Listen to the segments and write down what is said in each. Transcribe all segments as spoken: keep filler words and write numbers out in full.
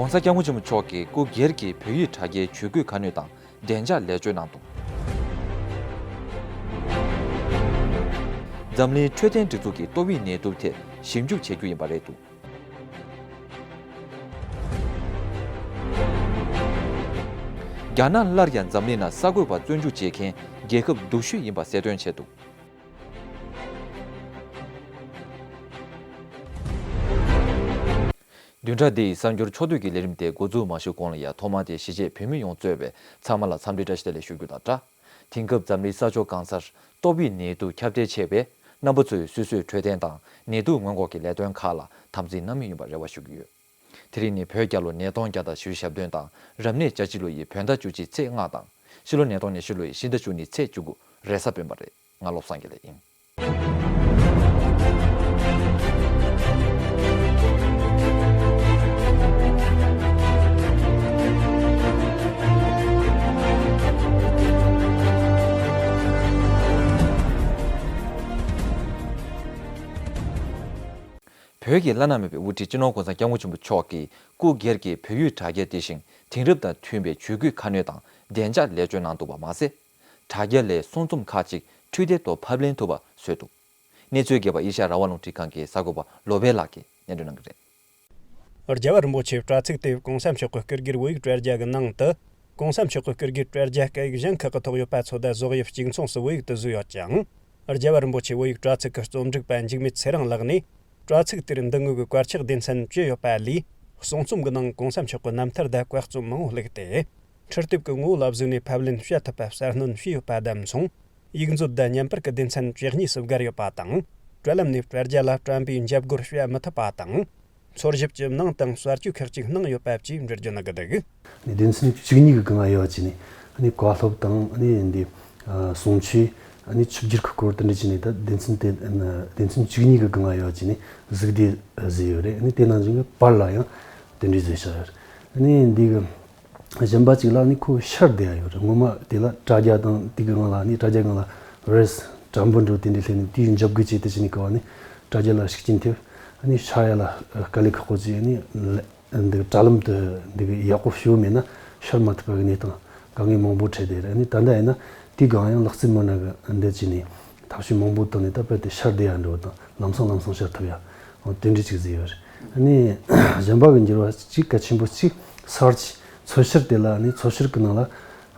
༸གོང་ས་༸སྐྱབས་མགོན་ཆེན་པོ་མཆོག་གིས་སྐུ་སྒེར་གྱི་བོད་ཡིག་དྲ་རྒྱའི་ཇུས་འགོད་ཁ་སྣོན་དང་བདེ་འཇགས་ལས་བཅོལ་གནང་འདུག་འཛམ་གླིང་འཕྲོད་བསྟེན་སྒྲིག་འཛུགས་ཀྱིས་ཏོག་དབྱིབས་ནད་དུག་ཐད་ཞིབ་འཇུག་བྱེད་རྒྱུ་ཡིན་པ་རེད་འདུག་རྒྱ་ནག་སླར་ཡང་འཛམ་གླིང་ནང་གསར་འགོད་པ་བཙོན་འཇུག་བྱེད་མཁན་རྒྱལ་ཁབ་སྡུག་ཤོས་ཡིན་པ་གསལ་སྟོན་བྱས་འདུག་བདུན་ཕྲག་འདིའི་གསར་འགྱུར་ཕྱོགས་བསྡུས་ཀྱི་ལས་རིམ་དེ་འགོ་འཛུགས་མ་ཞུས་གོང་ལ་ཡང་ཐོག་མར་དེ་གཞིས་བྱེས་བོད་མི་ཡོངས་གཙོས་པའི་ཚང་མ་ལ་འཚམས་འདྲི་བཀྲ་ཤིས་བདེ་ལེགས་ཞུ་རྒྱུ་དང་སྦྲགས། དེང་སྐབས་འཛམ་གླིང་ས་ཕྱོགས་གང་སར་ཏོག་དབྱིབས་ནད་དུག་ཁྱབ་གདལ་ཆེ་བས། རྣམ་པ་ཚོས་སོ་སོའི་འཕྲོད་བསྟེན་དང་ནད་དུག་སྔོན་འགོག་གི་ལས་དོན་ཁག་ལ་དམ་འཛིན་གནང་མུས་ཡིན་པར་རེ་བ་ཞུ་གི་ཡོད། དེ་རིང་ནི་བོད་རྒྱལ་ལོ་ཉིས་སྟོང་བརྒྱ་དང་བཞི་བཅུ་ཞེ་བདུན་དང་། རབ་གནས་བརྒྱད་ཅུ་ལོ་ཡི་བོད་ཟླ་བཅུ་གཅིག་ཚེས་ལྔ་དང་། ཕྱི་ལོ་ཉིས་སྟོང་ཉི་ཤུ་ལོ་ཡི་ཕྱི་ཟླ་བཅུ་གཉིས་ཚེས་བཅུ་དགུ་རེས་གཟའ་སྤེན་པ་རེད། ང་བློ་བཟང་དགེ་ལེགས་ཡིན། བོད་ཀྱི་བླ་ན་མེད་པའི་དབུ་ཁྲིད་སྤྱི་ནོར་༸གོང་ས་༸སྐྱབས་མགོན་ཆེན་པོ་མཆོག་གིས་སྐུ་སྒེར་གྱི་བོད་ཡིག་དྲ་རྒྱ་དེ་བཞིན་དེང་རབས་དང་མཐུན་པའི་ཇུས་འགོད་ཁ་སྣོན་དང་བདེ་འཇགས་ལས་བཅོལ་གནང་འདུག་པ་མ་ཟད། དྲ་རྒྱ་ལས་གསུང་རྩོམ་ཁག་ཅིག་འཕྲུལ་དེབ་ཐོག་ཕབ་ལེན་ཐུབ་པ་བཟོས་འདུག་གནས་ཚུལ་རྒྱས་པ་ཨེ་ཤ་ཡ་རང་དབང་རླུང་འཕྲིན་ཁང་གི་གསར་འགོད་པ་བློ་བྷེ་ལགས་ཀྱིས་སྙན་སྒྲོན་གནང་གི་རེད། རྒྱལ་བ་རིན་པོ་ཆེའི་དྲ་ཚིགས་དེ་༸གོང་ས་མཆོག་གི་སྐུ་སྒེར་བོད་ཡིག་དྲ་རྒྱ་གི་ནང་དུ། ༸གོང་ས་མཆོག་གི་སྐུ་སྒེར་དྲ་རྒྱ་སྐད་ཡིག་གཞན་ཁག་གི་ཐོག་ཡོད་པ་ཚོ་དང་བཟོ་དབྱིབས་གཅིག་མཚུངས་སུ་བོད་ཡིག་ཏུ་བཟོས་ཡོད་ཅིང་། རྒྱལ་བ་རིན་པོ་ཆེ་བོད་ཡིག་དྲ་ཚིགས་ཀྱི་རྩོམ་སྒྲིག་པ་འཇིགས་མེད་ཚེ་རིང་ལགས་ནས། དྲ་ཚིགས་དེར་འདི་དངོས་ཀྱི་བཀའ་ཆག་སྡེ་ཚན་བཅུ་ཡོད་པ་ལས། གསུང་རྩོམ་གྱི་ནང་༸གོང་ས་མཆོག་གི་རྣམ་ཐར་དང་བཀའ་རྩོམ་མང་བོ་བླུགས་ཏེ། འཕྲུལ་དེབ་ཀྱི་ངོ་བོ་ལ་གཟིགས་ནས་ཕབ་ལེན་བྱེད་ཐུབ་པ་གསར་སྣོན་བྱས་ཡོད་པ་དང་མཚུངས། ཡིག་མཛོད་དང་བརྙན་པར་གྱི་སྡེ་ཚན་བཅུ་གཉིས་སུ་བགར་ཡོད་པ་དང་། དྲ་ལམ་ནས་དྲ་རྒྱ་ལ་བཀྲམ་པའི་འཇབ་རྒོལ་བྱེད་མི་ཐུབ་པ་དང་། འཚོལ་ཞིབ་ཀྱི་ནང་དང་གསར་བཅོས་ཁག་ཅིག་གནང་ཡོད་པ་བཅས་འགྲེལ་བརྗོད་གནང་གི་འདུག་སྡེ་ཚན་བཅུ་གཉིས་ཀྱི་སྒང་ལ་ཡོད་བྱས་ནས་ནི་བཀའ་སློབ་དང་ནི་འདི་གསུང་ཆོས་ནི་ཆིབས་བསྒྱུར་གྱི་སྐོར་དེ་འདྲ་བྱས་ནས་ད་སྡེ་ཚན་དེ་སྡེ་ཚན་བཅུ་གཉིས་ཀྱི་སྒང་ལ་ཡོད་བྱས་ནས་གཟིགས་བདེ་བཟོས་ཡོད་རེད། ནི་དེ་ནང་བཞིན་གྱི་པར་ལ་ཡང་དེ་འདྲ་བཟོས་བཞག་ཡོད་རེད། ནི་འདི་གི་གཞན་པ་གཅིག་ལ་ནི་ཁོ་ཤར་བསྡད་ཡ་ཡོད་རེད། ངོ་མ་དེ་ལ་དྲ་རྒྱ་དང་དེ་གི་སྒང་ལ་ནི་དྲ་རྒྱ་སྒང་ལ་བི་རུ་སི་དྲ་འབུ་འདྲ་དེ་འདྲ་སླེབས་ནས་དེའི་འཇབ་རྒོལ་བྱས་ཏེ་བྱས་ནས་ཀ་བ་ནི་དྲ་རྒྱ་ལ་ཤུགས་རྐྱེན་ཐེབས། ནི་ཤར་ཡ་ལ་དཀའ་ལས་ཁག་པོ་བྱས་ནི་འདི་དྲ་ལམ་དུ་འདི་གི་ཡག་པོ་ཞུ་མེད་ན་ཤར་མ་ཐུབ་པ་གི་གནས་སྟངས་དཀའ་ངལ་མང་པོ་འཕྲད་བསྡད་རེད། ནི་ད་ལྟ་ཡིན་ན་དེའི་སྒང་ཡང་ལག་རྩལ་མི་སྣ་གི་འདི་བྱས་ནས་ཐབས་ཤེས་མང་པོ་བཏོན་ནས་ད་དཔེ་དེ་ཤར་བསྡད་ཡ་འདྲ་བོ་དང་ལམ་སང་ལམ་སང་ཤར་ཐུབ་ཡ། འོ་དེ་འདྲ་ཅིག་བཟོས་ཡོད་རེད། ཨ་ནི་གཞན་པ་གི་འགྱུར་བ་གཅིག་གལ་ཆེན་པོ་གཅིག་གསར་བརྗེ་འཚོལ་བཤེར་དེ་ལ་ཨ་ནི་འཚོལ་བཤེར་གི་ནང་ལ་ཨ་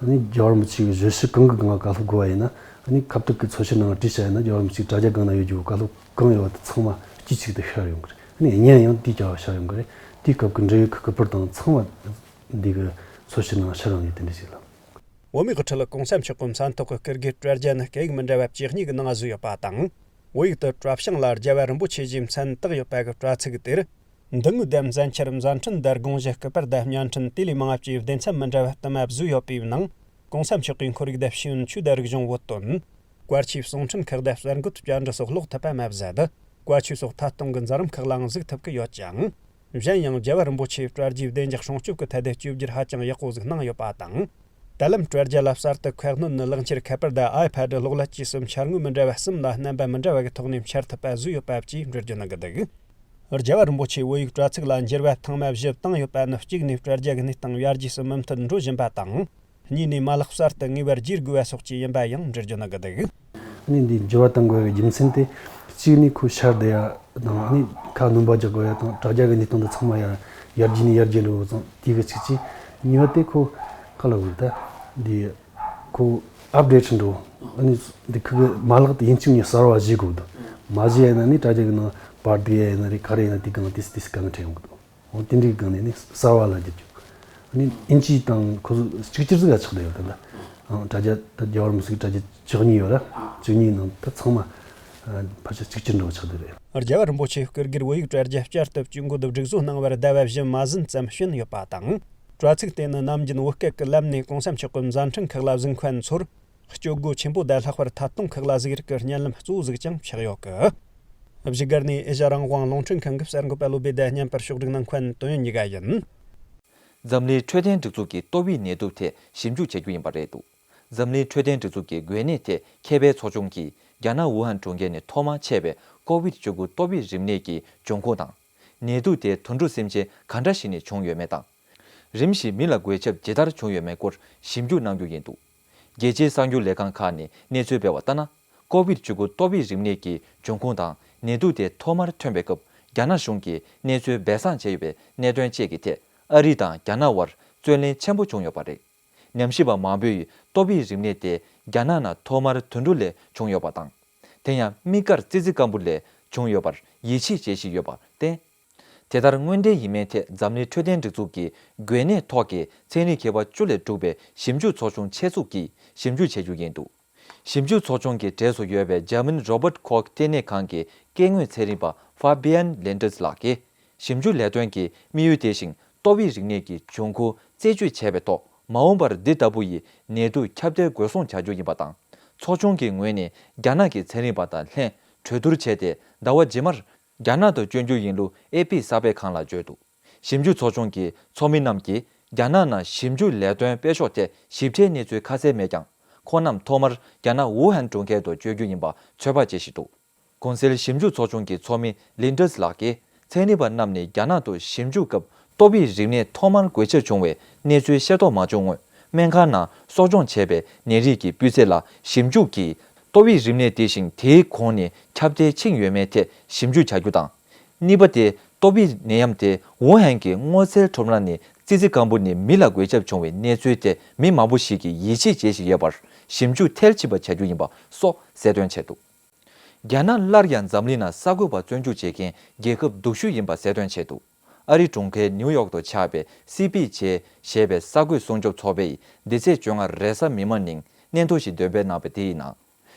ནི་རྒྱལ་བ་རིན་པོ་ཆེ་གི་བརྗོད་གཞི་གང་གི་སྒང་བཀའ་སློབ་དགོས་པ་ཡིན་ན་ཨ་ནི་ཁ་བཏུག་གི་འཚོལ་བཤེར་ནང་བྲིས་བཞག་ཡིན་ན་རྒྱལ་བ་རིན་པོ་ཆེ་དྲ་རྒྱ་སྒང་ན་ཡོད་རྒྱུ་བཀའ་སློབ་གང་ཡོད་པ་དེ་ཚང་མ་དཀྱུས་གཅིག་ཏུ་ཤར་ཡོང་གི་རེད། ཨ་ནི་བརྙན་ཡང་དེའི་རྒྱབ་ཤར་ཡོང་གི་རེད། དེའི་སྐབས་ཀྱི་འབྲེལ་ཡོད་ཀྱི་སྐུ་པར་དང་ཚང་མ་འདི་གི་འཚོལ་བཤེར་ནང་ཤར་ཡོང་ཡོད་དེ་འདྲ་ཞིག་ལ། བོད་མིའི་དབུ་ཁྲིད་༸གོང་ས་མཆོག་གི་མཚན་ཐོག་གི་སྐུ་སྒེར་དྲ་རྒྱ་ནི་སྐད་ཡིག་མི་འདྲ་བ་བཅུ་གཉིས་ཀྱི་ནང་བཟོས་ཡོད་པ་དང་། བོད་ཡིག་ཏུ་གྲྭ་བྱང་ལ་རྒྱལ་བ་རིན་པོ་ཆེ་ཞེས་མཚན་བཏགས་ཡོད་པ་གི་དྲ་ཚིགས་དེར། མདུན་ངོས་དང་མཛད་འཆར་མཛད་འཕྲིན་དང་དགོངས་གཞི་སྐུ་པར་དང་བརྙན་འཕྲིན་དེ་ལས་མང་བ་བཅས་སྡེ་ཚན་མི་འདྲ་བ་དུ་མ་བཟོས་ཡོད་པའི་ནང་༸གོང་ས་མཆོག་གི་ཁོར་ཡུག་དང་ཤེས་ཡོན་ཆོས་དང་རིག་གཞུང་བོད་དོན། བཀའ་ཆོས་གསུང་འཕྲིན་ཁག་དང་གསར་འགོད་བཅར་འདྲི་སོགས་ཀློག་ཐུབ་པ་མ་ཟད། བཀའ་ཆོས་སོགས་ཐད་གཏོང་གི་མཛད་རིམ་ཁག་ལའང་གཟིགས་ཐུབ་ཀྱི་ཡོད་ཅིང་། གཞན་ཡང་རྒྱལ་བ་རིན་པོ་ཆེའི་དྲ་རྒྱའི་བདེ་འཇགས་སྲུང་སྐྱོབ་ཀྱི་ཐད་དེ་བཅོས་བསྒྱུར་ཧ་ཅང་ཡག་པོ་ཟིག་གནང་ཡོད་པ་དང་། དྲ་ལམ་དྲ་རྒྱ་ལ་གསར་དུ་ཁ་སྣོན་ནི་གློག་འཁྱེར་ཁ་པར་དང་ཨའི་ཕད་གློག་ཀླད་བཅས་སུ་འཆར་ངོས་མི་འདྲ་བ་གསུམ་ལ་རྣམ་པ་མི་འདྲ་བ་གི་ཐོག་ནས་འཆར་ཐུབ་པ་བཟོས་ཡོད་པ་བཅས་འགྲེལ་བརྗོད་གནང་གི་འདུག་རྒྱལ་བ་རིན་པོ་ཆེའི་བོད་ཡིག་དྲ་ཚིགས་ལ་འགྱུར་བ་ཐེངས་མ་བཞི་བཏང་ཡོད་པ་ནི་གཅིག་ནས་དྲ་རྒྱ་གི་གནས་སྟངས་ཡར་རྒྱས་སུ་མུ་མཐུད་འགྲོ་བཞིན་པ་དང་། གཉིས་ནས་མ་ལག་གསར་དུ་ངེས་པར་བསྒྱུར་དགོས་པ་སོགས་བཅས་ཡིན་པ་ཡང་འགྲེལ་བརྗོད་གནང་གི་འདུག་ནི་འདི་འགྱུར་བ་གཏང་དགོས་པའི་རྒྱུ་མཚན་དེ། གཅིག་ནི་ཁོ་ཤར་བསྡད་ཡ་དང་ནི་ཁ་སྣོན་པ་རྒྱག་དགོས་ཡ་དང་དྲ་རྒྱ་གི་གནས་སྟངས་དེ་ཚང་མ་ཡར་ཡར་རྒྱས་ནས་ཡར་རྒྱས་འགྲོ་བ་ཙང་དེ་གི་གཅིག་བྱས། གཉིས་པ་དེ་ཁོ་ཁ་ལ་འུར་ད་འདི་ཁོ་ཨབ་ཌེ་ཊི་འགྲོ། ཨ་ནི་འདི་ཁུ་གི་མ་ལག་དེ་ཡིན་གཅིག་མིན་གཅིག་གསར་བ་བཟོས་དགོས་འདུག་མ་བཟོས་ཡ་ན་ནི་དྲ་རྒྱ་གི་ནང་པར་དེ་ཡ་ཡིན་ན་རེད་ག་རེ་ཡིན་ན་དེ་གང་དེ་སི་དེ་སི་གང་འཕྲད་ཡོང་གི་འདུག་འོ་དེ་འདྲའི་སྒང་ནས་ནི་གསར་བ་ལ་བསྒྱུར་རྒྱུ། ཨ་ནི་ཨིན་ཇི་དང་ཁོ་ཚོ་གཅིག་གྱུར་ཟིག་ལ་ཆགས་བསྡད་ཡོད་ད་ལྟ། ཨང་དྲ་རྒྱ་ད་རྒྱལ་བ་རིན་པོ་ཆེའི་དྲ་རྒྱ་བཅུ་གཉིས་ཡོད་ར། བཅུ་གཉིས་ནང་ད་ཚང་མ་ཨ་ཕལ་ཆེར་གཅིག་གྱུར་འགྲོ་ཆགས་བསྡད་རེད། རྒྱལ་བ་རིན་པོ་ཆེའི་སྐུ་སྒེར་བོད་ཡིག་དྲ་རྒྱ་བསྐྱར་དུ་བཅོས་འགོད་སྒྲིག་བཟོ་གནང་བར་ཟླ་བ་བཞི་མ་ཟིན་ཙམ་ཕྱིན་ཡོད་པ་དང་། དྲ་ཚིགས་དེ་ནི་ནམ་རྒྱུན་བོད་སྐད་ཀྱི་ལམ་ནས་གོང་ས་མཆོག་གི་མཛད་འཕྲིན་ཁག་ལ་གཟིགས་མཁན་ཚོར། སྤྱོད་སྒོ་ཆེན་པོ་དང་ལྷག་པར་ཐད་གཏོང་ཁག་ལ་གཟིགས་རིགས་ཀྱི་བརྙན་ལམ་གཙོ་བོ་ཟིག་ཀྱང་ཆགས་ཡོད་གི། བཞུགས་སྒར་ནས་ཨེ་ཤ་རང་དབང་རླུང་འཕྲིན་ཁང་གི་གསར་འགོད་པ་བློ་བྷེ་དང་བརྙན་པར་ཕྱོགས་སྒྲིག་གནང་མཁན་དོན་ཡོད་གཉིས་ཀ་ཡིན། འཛམ་གླིང་འཕྲོད་བསྟེན་སྒྲིག་འཛུགས་ཀྱིས་ཏོག་དབྱིབས་ནད་དུག་ཐད་ཞིབ་འཇུག་བྱ་རྒྱུ་ཡིན་པ་རེད་འདུག་འཛམ་གླིང་འཕྲོད་བསྟེན་སྒྲིག་འཛུགས་ཀྱི་འགོས་ནད་ཐད་མཁས་པའི་ཚོགས་ཆུང་གིས་རྒྱ་ནག་ཝུ་ཧན་གྲོང་ཁྱེར་ནས་ཐོག་མར་མཆེད་པའི་ཀོ་བིད་བཅུ་དགུ་ཏོག་དབྱིབས་རིམས་ནད་ཀྱི་འབྱུང་ཁུངས་དང་། ནད་དུག་དེ་དུད་འགྲོ་སེམས་ཅན་ག་འདྲ་ཞིག་ནས་བྱུང་ཡོད་མེད་དང་ རིམ་བཞིན་མི་ལ་འགོས་ཁྱབ་ཇི་ལྟར་བྱུང་ཡོད་མེད་སྐོར་ཞིབ་འཇུག་གནང་རྒྱུ་ཡིན་འདུག་རྒྱལ་སྤྱིའི་གསར་འགྱུར་ལས་ཁང་ཁག་ནས་གནས་ཚུལ་སྤེལ་བ་ལྟར་ན། ཀོ་བིད་བཅུ་དགུ་ཏོག་དབྱིབས་རིམས་ནད་ཀྱི་འབྱུང་ཁུངས་དང་ནད་དུག་དེ་ཐོག་མར་ཐོན་པའི་སྐབས། རྒྱ་ནག་གཞུང་གིས་གནས་ཚུལ་སྦས་གསང་བྱས་ཡོད་པའི་གནད་དོན་བཅས་ཀྱི་ཐད། ཨ་རི་དང་རྒྱ་ནག་དབར་རྩོད་གླེང་ཆེན་པོ་བྱུང་ཡོད་པ་རེད། ཉམས་ཞིབ་པ་མང་པོས་ཏོག་དབྱིབས་རིམས་ནད་དེ་རྒྱ་ནག་ནང་ཐོག་མར་དུད་འགྲོ་ལས་བྱུང་ཡོད་པ་དང་། དེ་ཡང་དམིགས་བཀར་ཙི་ཙི་སྐམ་པོ་ལས་བྱུང་ཡོད་པར་ཡིད་ཆེས་བྱེད་བཞིན་ཡོད་པར་བརྟེན། དེ་ལྟར་དངོས་འབྲེལ་ཡིན་མིན་ཐད་འཛམ་གླིང་འཕྲོད་བསྟེན་སྒྲིག་འཛུགས་ཀྱི་འགོས་ནད་ཐོག་གི་ཚན་རིག་མཁས་པ་བཅུ་ལས་གྲུབ་པའི་ཞིབ་འཇུག་ཚོགས་ཆུང་ཆེད་འཛུགས་ཀྱིས་ཞིབ་འཇུག་བྱེད་རྒྱུ་ཡིན་འདུག་ཞིབ་འཇུག་ཚོགས་ཆུང་གི་གྲས་སུ་ཡོད་པའི་འཇར་མན་རོ་བརྟ་ཁོག་ལྟེ་གནས་ཁང་གི་སྐྱེ་དངོས་ཚན་རིག་པ་ཧྥ་བྷི་ཡན་ལེན་ཏྲེས་ལགས་ཀྱིས། ཞིབ་འཇུག་ལས་དོན་གྱི་དམིགས་ཡུལ་དེ་བཞིན་ཏོག་དབྱིབས་རིམས་ནད་ཀྱི་འབྱུང་ཁུངས་རྩད་གཅོད་བྱས་པའི་ཐོག་མ་འོངས་པར་འདི་ལྟ་བུ་ཡི་ནད་དུག་ཁྱབ་གདལ་འགོག་སྲུང་བྱ་རྒྱུ་ཡིན་པ་དང་། ཚོགས་ཆུང་གི་ངོས་ནས་རྒྱ་ནག་གི་ཚན་རིག་པ་དང་ལྷན་གྲོས་བསྡུར་བྱས་ཏེ། ཟླ་བ་རྗེས་མར་རྒྱ་ནག་ཏུ་བསྐྱོད་རྒྱུ་ཡིན་ལུགས་ཨེ་པི་གསར་སྤེལ་ཁང་ལ་བརྗོད་འདུག་ཞིབ་འཇུག་ཚོགས་ཆུང་གི་ཚོགས་མི་རྣམས་ཀྱིས་རྒྱ་ནག་ནང་ཞིབ་འཇུག་ལས་དོན་སྤེལ་ཕྱོགས་ཐད་ཞིབ་ཕྲའི་གནས་ཚུལ་ཁ་གསལ་མེད་ཀྱང་། ཁོང་རྣམས་ཐོག་མར་རྒྱ་ནག་ཝུ་ཧན་གྲོང་ཁྱེར་དུ་བསྐྱོད་རྒྱུ་ཡིན་པ་ཚོད་དཔག་བྱེད་བཞིན་འདུག་གོང་གསལ་ཞིབ་འཇུག་ཚོགས་ཆུང་གི་ཚོགས་མི་ལིན་ཏྲེས་ལགས་ཀྱིས། ཚན་རིག་པ་རྣམས་ནས་རྒྱ་ནག་ཏུ་ཞིབ་འཇུག་སྐབས་ཏོག་དབྱིབས་རིམས་ནད་ཐོག་མར་འགོས་ཁྱབ་བྱུང་བའི་གནས་ཚུལ་ཤེས་རྟོགས་མ་བྱུང་སྔོན། སྨན་ཁང་ནང་གསོ་སྐྱོང་བྱས་པའི་ནད་རིགས་ཀྱི་སྤུས་ཚད་ལ་ཞིབ་འཇུག་གིས། ཏོག་དབྱིབས་རིམས་ནད་དེ་བཞིན་དེའི་གོང་ནས་ཁྱབ་གདལ་ཕྱིན་ཡོད་མེད་ཐད་ཞིབ་འཇུག་བྱ་རྒྱུ་དང་། གཉིས་པ་དེ། ཏོག་དབྱིབས་ནད་ཡམས་དེ་ཝུ་ཧན་གྱི་སྔོ་ཚལ་ཁྲོམ་ར་ནས་ཙི་ཙི་སྐམ་པོ་ནས་མི་ལ་འགོས་ཁྱབ་བྱུང་བའི་གནས་ཚུལ་དེ་མི་མང་པོ་ཞིག་གིས་ཡིད་ཆེས་བྱེད་བཞིན་ཡོད་པར་ཞིབ་འཇུག་མཐིལ་ཕྱིན་པ་བྱ་རྒྱུ་ཡིན་པ་སོགས་གསལ་སྟོན་བྱས་འདུག་རྒྱ་ནག་སླར་ཡང་འཛམ་གླིང་ནང་གསར་འགོད་པ་བཙོན་འཇུག་བྱེད་མཁན་རྒྱལ་ཁབ་སྡུག་ཤོས་ཡིན་པ་གསལ་སྟོན་བྱས་འདུག་ཨ་རིའི་གྲོང་ཁྱེར་ནིའུ་ཡོག་ཏུ་ཆགས་པའི་སི་པི་ཇེ་ཞེས་པའི་གསར་འགོད་སྲུང་སྐྱོབ་ཚོགས་པས་འདི་ཚེས་བཅོ་ལྔ་རེས་གཟའ་མིག་དམར་ཉིན་སྙན་ཐོ་ཞིག་འདོན་སྤེལ་གནང་བ་དེའི་ནང་།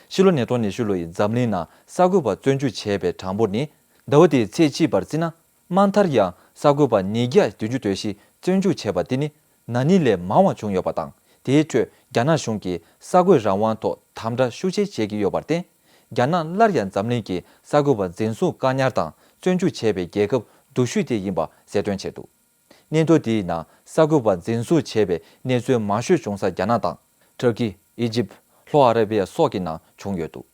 ཕྱི་ལོ་ཉིས་སྟོང་ཉི་ཤུ་ལོ་ཡི་འཛམ་གླིང་ནང་གསར་འགོད་པ་བཙོན་འཇུག་བྱས་པའི་གྲངས་འབོར་ནི། ཟླ་བ་འདིའི་ཚེས་གཅིག་བར་བརྩིས་ན། དམའ་མཐར་ཡང་གསར་འགོད་པ་ཉིས་བརྒྱ་བདུན་ཅུ་དོན་བཞི་བཙོན་འཇུག་བྱས་པ་འདི་ནི་ན་ནིང་ལས་མང་བ་བྱུང་ཡོད་པ་དང་། དེའི་ཁྲོད་རྒྱ་ནག་གཞུང་གིས་གསར་འགོད་རང་དབང་ཐོག་དམ་དྲག་ཤུགས་ཆེ་བྱེད་ཀྱི་ཡོད་པར་བརྟེན། རྒྱ་ནག་སླར་ཡང་འཛམ་གླིང་གི་གསར་འགོད་པ་འཛིན་བཟུང་བཀག་ཉར་དང་བཙོན་འཇུག་བྱས་པའི་རྒྱལ་ཁབ་སྡུག་ཤོས་དེ་ཡིན་པ་གསལ་སྟོན་བྱས་འདུག་སྙན་ཐོ་དེའི་ནང་གསར་འགོད་པ་འཛིན་བཟུང་བྱས་པའི་གནས་ཚུལ་མང་ཤོས་བྱུང་ས་རྒྱ་ནག་དང་། ཊར་ཀི། ཨི་ཇིབ། ལྷོ་ཨ་ར་བི་ཡ་སོགས་ཀྱི་ནང་བྱུང་ཡོད་འདུག་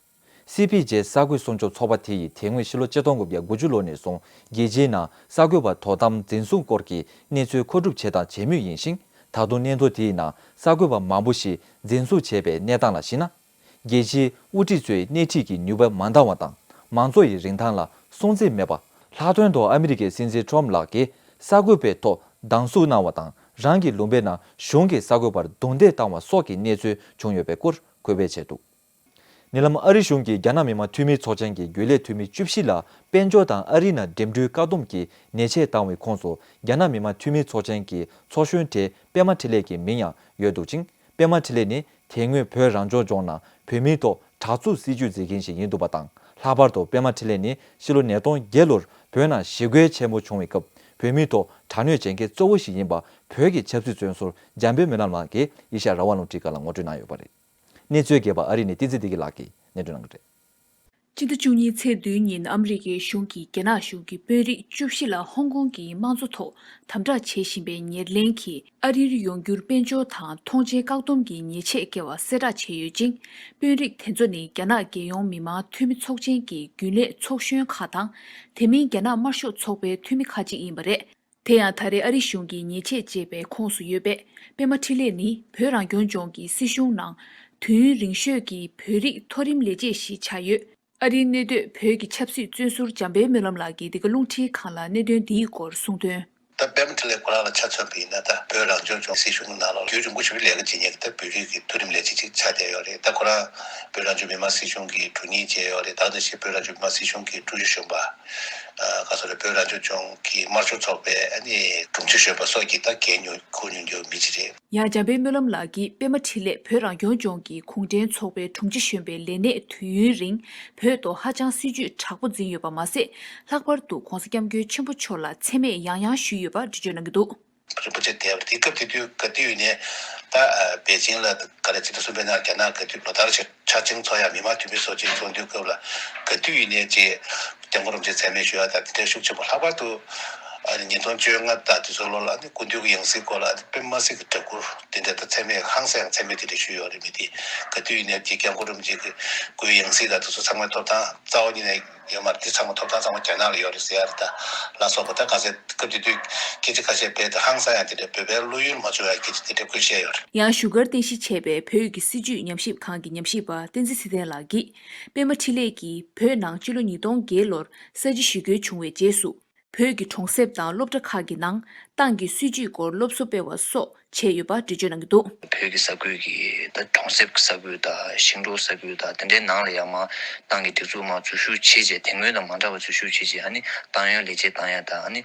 སི་པི་ཇེ་གསར་འགོད་སྲུང་སྐྱོབ་ཚོགས་པ་དེ་ཡིས་དེ་སྔོན་ཕྱི་ལོ་ཆིག་སྟོང་དགུ་བརྒྱ་དགུ་བཅུ་ལོ་ནས་བཟུང་རྒྱལ་སྤྱིའི་ནང་གསར་འགོད་པ་དོ་དམ་འཛིན་བཟུང་སྐོར་གྱི་གནས་ཚུལ་མཁོ་སྒྲུབ་བྱེད་དང་བྱེད་མུས་ཡིན་ཞིང་། ད་དུང་སྙན་ཐོ་དེའི་ནང་གསར་འགོད་པ་མང་པོ་ཞིག་འཛིན་བཟུང་བྱས་པའི་གནས་སྟངས་ལ་གཞིགས་ན། རྒྱལ་སྤྱིའི་དབུ་ཁྲིད་ཚོའི་སྣེ་ཁྲིད་ཀྱི་ནུས་པ་མ་འདང་བ་དང་། མང་གཙོ་ཡི་རིན་ཐང་ལ་སྲུང་བརྩི་མེད་པ། ལྷག་དོན་དུ་ཨ་མི་རི་ཀའི་སྲིད་འཛིན་ཊརམ་ལགས་ཀྱིས་གསར་འགོད་པའི་ཐོག་སྡང་ཟུག་གནང་བ་དང་། རང་གི་ལུང་པའི་ནང་གཞུང་གི་གསར་འགོད་པར་རྡུང་རྡེག་བཏང་བ་སོགས་ཀྱི་གནས་ཚུལ་བྱུང་ཡོད་པའི་སྐོར་འགོད་སྤེལ་བྱས་འདུག་ཉེ་ལམ་ཨ་རི་གཞུང་གིས་རྒྱ་ནག་མི་དམངས་འཐུས་མི་ཚོགས་ཆེན་གྱི་རྒྱུན་ལས་འཐུས་མི་བཅུ་བཞི་ལ་དཔལ་འབྱོར་དང་ཨ་རིའི་ནང་འགྲིམ་འགྲུལ་བཀག་སྡོམ་གྱི་ཉེས་ཆད་བཏང་བའི་ཁོངས་སུ། རྒྱ་ནག་མི་དམངས་འཐུས་མི་ཚོགས་ཆེན་གྱི་ཚོགས་གཞོན་གྲས་པད་མ་འཕྲིན་ལས་ཀྱི་མིང་ཡང་ཡོད་འདུག་ཅིང་། པད་མ་འཕྲིན་ལས་ནི་དེ་སྔོན་བོད་རང་སྐྱོང་ལྗོངས་ནང་བོད་མིའི་ཐོག་དྲག་རྩུབ་སྲིད་བྱུས་འཛིན་མཁན་ཞིག་ཡིན་འདུག་པ་དང་། ལྷག་པར་དུ་པད་མ་འཕྲིན་ལས་ནི་ཕྱི་ལོ་ཉིས་སྟོང་བརྒྱད་ལོར་བོད་ནང་ཞི་རྒོལ་ཆེན་པོ་བྱུང་བའི་སྐབས་བོད་མིའི་ཐོག་དྲག་གནོན་བྱེད་མཁན་གཙོ་བོ་ཞིག་ཡིན་པ་བོད་ཀྱི་ཆབ་སྲིད་བཙོན་ཟུར་འཇམ་དཔལ་སྨོན་ལམ་ལགས་ཀྱིས་ཨེ་ཤ་ཡ་རང་དབང་རླུང་འཕྲིན་ཁང་ལ་ངོ་སྤྲོད་གནང་ཡོད་པ་རེད། གནས་ཚུལ་རྒྱས་པ་ཨ་རི་ནས་བསྟན་འཛིན་བདེ་སྐྱིད་ལགས་ཀྱིས་སྙན་སྒྲོན་གནང་གི་རེད། སྤྱི་ཟླ་བཅུ་གཉིས་ཚེས་བདུན་ཉིན་ཨ་མི་རི་ཀའི་གཞུང་གིས་རྒྱ་ནག་གཞུང་གི་དཔོན་རིགས་བཅུ་བཞི་ལ་ཧོང་ཀོང་གི་དམངས་གཙོ་ཐོག་དམ་དྲག་བྱེད་བཞིན་པའི་ཉེར་ལེན་གྱིས་ཨ་རིར་ཡོང་རྒྱུར་དཔལ་འབྱོར་དང་ཐོངས་མཆན་བཀག་སྡོམ་གྱི་ཉེས་ཆད་བཀལ་བ་གསལ་བསྒྲགས་བྱས་ཡོད་ཅིང་། དཔོན་རིགས་དེ་ཚོ་ནི་རྒྱ་ནག་རྒྱལ་ཡོངས་མི་དམངས་འཐུས་མི་ཚོགས་ཆེན་གྱི་རྒྱུན་ལས་ཚོགས་གཞོན་ཁག་དང་། དེ་མིན་རྒྱ་ནག་དམར་ཤོག་ཚོགས་པའི་འཐུས་མི་ཁག་ཅིག་ཡིན་པ་རེད། དེ་ཡང་ད་རེས་ཨ་རི་གཞུང་གིས་ཉེས་ཆད་བཅད་པའི་ཁོངས་སུ་ཡོད་པའི་པད་མ་འཕྲིན་ལས་ནི་བོད་རང་སྐྱོང་ལྗོངས་ཀྱི་སྲིད་གཞུང་ནང་དུས་ཡུན་རིང་ཤོས་ཀྱི་བོད་རིགས་མཐོ་རིམ་ལས་བྱེད་ཞིག་ཆགས་ཡོད། ཨ་རིའི་གནས་སྡོད་བོད་ཀྱི་ཆབ་སྲིད་བཙོན་ཟུར་འཇམ་དཔལ་སྨོན་ལམ་ལགས་ཀྱིས་འདི་ག་རླུང་འཕྲིན་ཁང་ལ་གནད་དོན་འདིའི་སྐོར་གསུངས་དོན། ད་པད་མ་འཕྲིན་ལས་ཁོ་རང་ལ་ཆ་མཚོན་པ་ཡིན་ན། ད་བོད་རང་སྐྱོང་ལྗོངས་སྲིད་གཞུང་ནང་ལ་རྒྱུན་རིང་པོ་ཞིག་ལས་ཀ་བྱེད་མཁན་གྱི་ད་བོད་རིགས་ཀྱི་མཐོ་རིམ་ལས་བྱེད་ཅིག་ཆགས་བསྡད་ཡོད་རེད། ད་ཁོ་རང་བོད་རང་སྐྱོང་མི་དམངས་སྲིད་གཞུང་གི་དྲུང་ཡིག་བྱས་ཡོད་རེད། ད་ག་ནང་བཞིན་བོད་རང་སྐྱོང་མི་དམངས་སྲིད་གཞུང་གི་ཀྲུའུ་ཞི་གཞོན་པ། ཨ་ག་སོ་རེད། བོད་རང་སྐྱོང་ལྗོངས་ཀྱི་དམར་ཤོག་ཚོགས་པའི་ཨ་ནི་དྲུང་ཆེ་གཞོན་པ་སོགས་ཀྱིས་ད་འགན་ཁུར་མྱོང་རྒྱུ་མི་ཅིག་རེད། ཡང་འཇམ་དཔལ་སྨོན་ལམ་ལགས་ཀྱིས་པད་མ་འཕྲིན་ལས་བོད་རང་སྐྱོང་ལྗོངས་ཀྱི་གུང་ཁྲན་ཚོགས་པའི་དྲུང་ཆེ་གཞོན་པའི་ལས་གནས་དུས་ཡུན་རིང་བོད་དུ་ཧ་ཅང་སྲིད་ཇུས་དྲག་པོ་འཛིན་ཡོད་པ་མ་ཟད། ལྷག་པར་དུ་༸གོང་ས་༸སྐྱབས་མགོན་ཆེན་པོ་མཆོག་ལ་མཚན་སྨད་ཡང་ཡང་ཞུས་ཡོད་པ་འགྲེལ་བརྗོད་གནང་གི་འདུག་རིན་པོ་ཆེ་དེ་དེ་སྐབས་དེ་དུས་ག་དུས་ཡིན་ནའི་ད་པེ་ཅིང་ལ་ག་རེ་ཕྱི་ཟླ་གསུམ་པའི་ནང་རྒྱ་ནག་ག་དུས་ལོ་ལྟར་ཆ་ཆ་ཆིང་ཚོགས་ཡ་མི་དམངས་འཐུས་མི་ཚོགས་ཆེན་ཚོགས་དུས་སྐབས་ལ་ག་དུས་ཡིན་ནའི་ཅིག་སྐྱབས་མགོན་རིན་པོ་ཆེ་མཚན་སྨད་ཞུ་ཡ་དང་དེ་འདྲ་ཤུགས་ཆེན་པོ། ལྷག་པར་དུ་ ཨ་ནི་ཉིས་སྟོང་བཅོ་ལྔ་དང་དེ་ཚོ་ལོ་ལ་ཨ་ནི་སྐུ་མདུན་གྱི་ཡང་སྲིད་སྐོར་ལ་ཨ་ནི་དཔེ་མ་སྲིད་ཀྱི་སྒྲ་སྐུར་དེ་འདྲ་དང་མཚན་སྨད་ཧང་སང་ཡང་མཚན་སྨད་དེ་འདྲ་ཞུས་ཡོད་རེད། མི་དེ་ག་དུས་ཡིན་ནའི་དེ་སྐྱབས་མགོན་རིན་པོ་ཆེ་གི་སྐུའི་ཡང་སྲིད་དང་དེ་ཚོ་ཚང་མའི་ཐོབ་ཐང་རྩ་བ་ཉིད་ནས་ཡོད་མ་རེད། དེ་ཚང་མ་ཐོབ་ཐང་ཚང་མ་རྒྱ་ནག་ལ་ཡོད་རེད་ཟེར་ཡ་རེད། ད་ལ་སོགས་པ་ད་ག་ཚད་སྐབས་དེ་དུས་སྐད་ཆ་ཁ་ཤས་བས་ད་ཧང་སང་ཡང་དེ་འདྲ་བོད་པའི་བློ་ཡུལ་མ་ཚོར་བའི་སྐད་ཆ་དེ་འདྲ་ཁོས་བཤད་ཡོད་རེད། ཡང་བཞུགས་སྒར་རྟེན་གཞི་བྱས་པའི་བོད་ཀྱི་སྲིད་བྱུས་ཉམས་ཞིབ་ཁང་གི་ཉམས་ཞིབ་པ་བསྟན་འཛིན་ཚེ་བརྟན་ལགས་ཀྱིས། པད་མ་འཕྲིན་ལས་ཀྱིས་བོད་ནང་ཕྱི་ལོ་ཉིས་སྟོང་བརྒྱད་ལོར་ས་བྱི་ཞི་རྒོལ་བྱུང་བའི་རྗེས་སུ། བོད་ཀྱི་གྲོང་གསེབ་དང་སློབ་གྲྭ་ཁག་གི་ནང་ཏང་གི་སྲིད་བྱུས་སྐོར་སློབ་གསོ་སྤེལ་བ་སོགས་བྱས་ཡོད་པ་འགྲེལ་བརྗོད་གནང་གི་འདུག། བོད་ཀྱི་ས་ཁུལ་གྱི་ད་གྲོང་གསེབ་ཀྱི་ས་ཁུལ་དང་ཞིང་འབྲོག་ས་ཁུལ་དང་དེ་འདྲའི་ནང་ལ་ཡང་མ་ཏང་གི་སྒྲིག་འཛུགས་མ་འཛུལ་ཞུགས་བྱས་རྗེས། དེ་སྔོན་དང་མ་འདྲ་བ་འཛུལ་ཞུགས་བྱས་རྗེས། ཨ་ནི་ཏང་ཡོན་ལས་བྱེད་བཏང་ཡ་དང་། ཨ་ནི་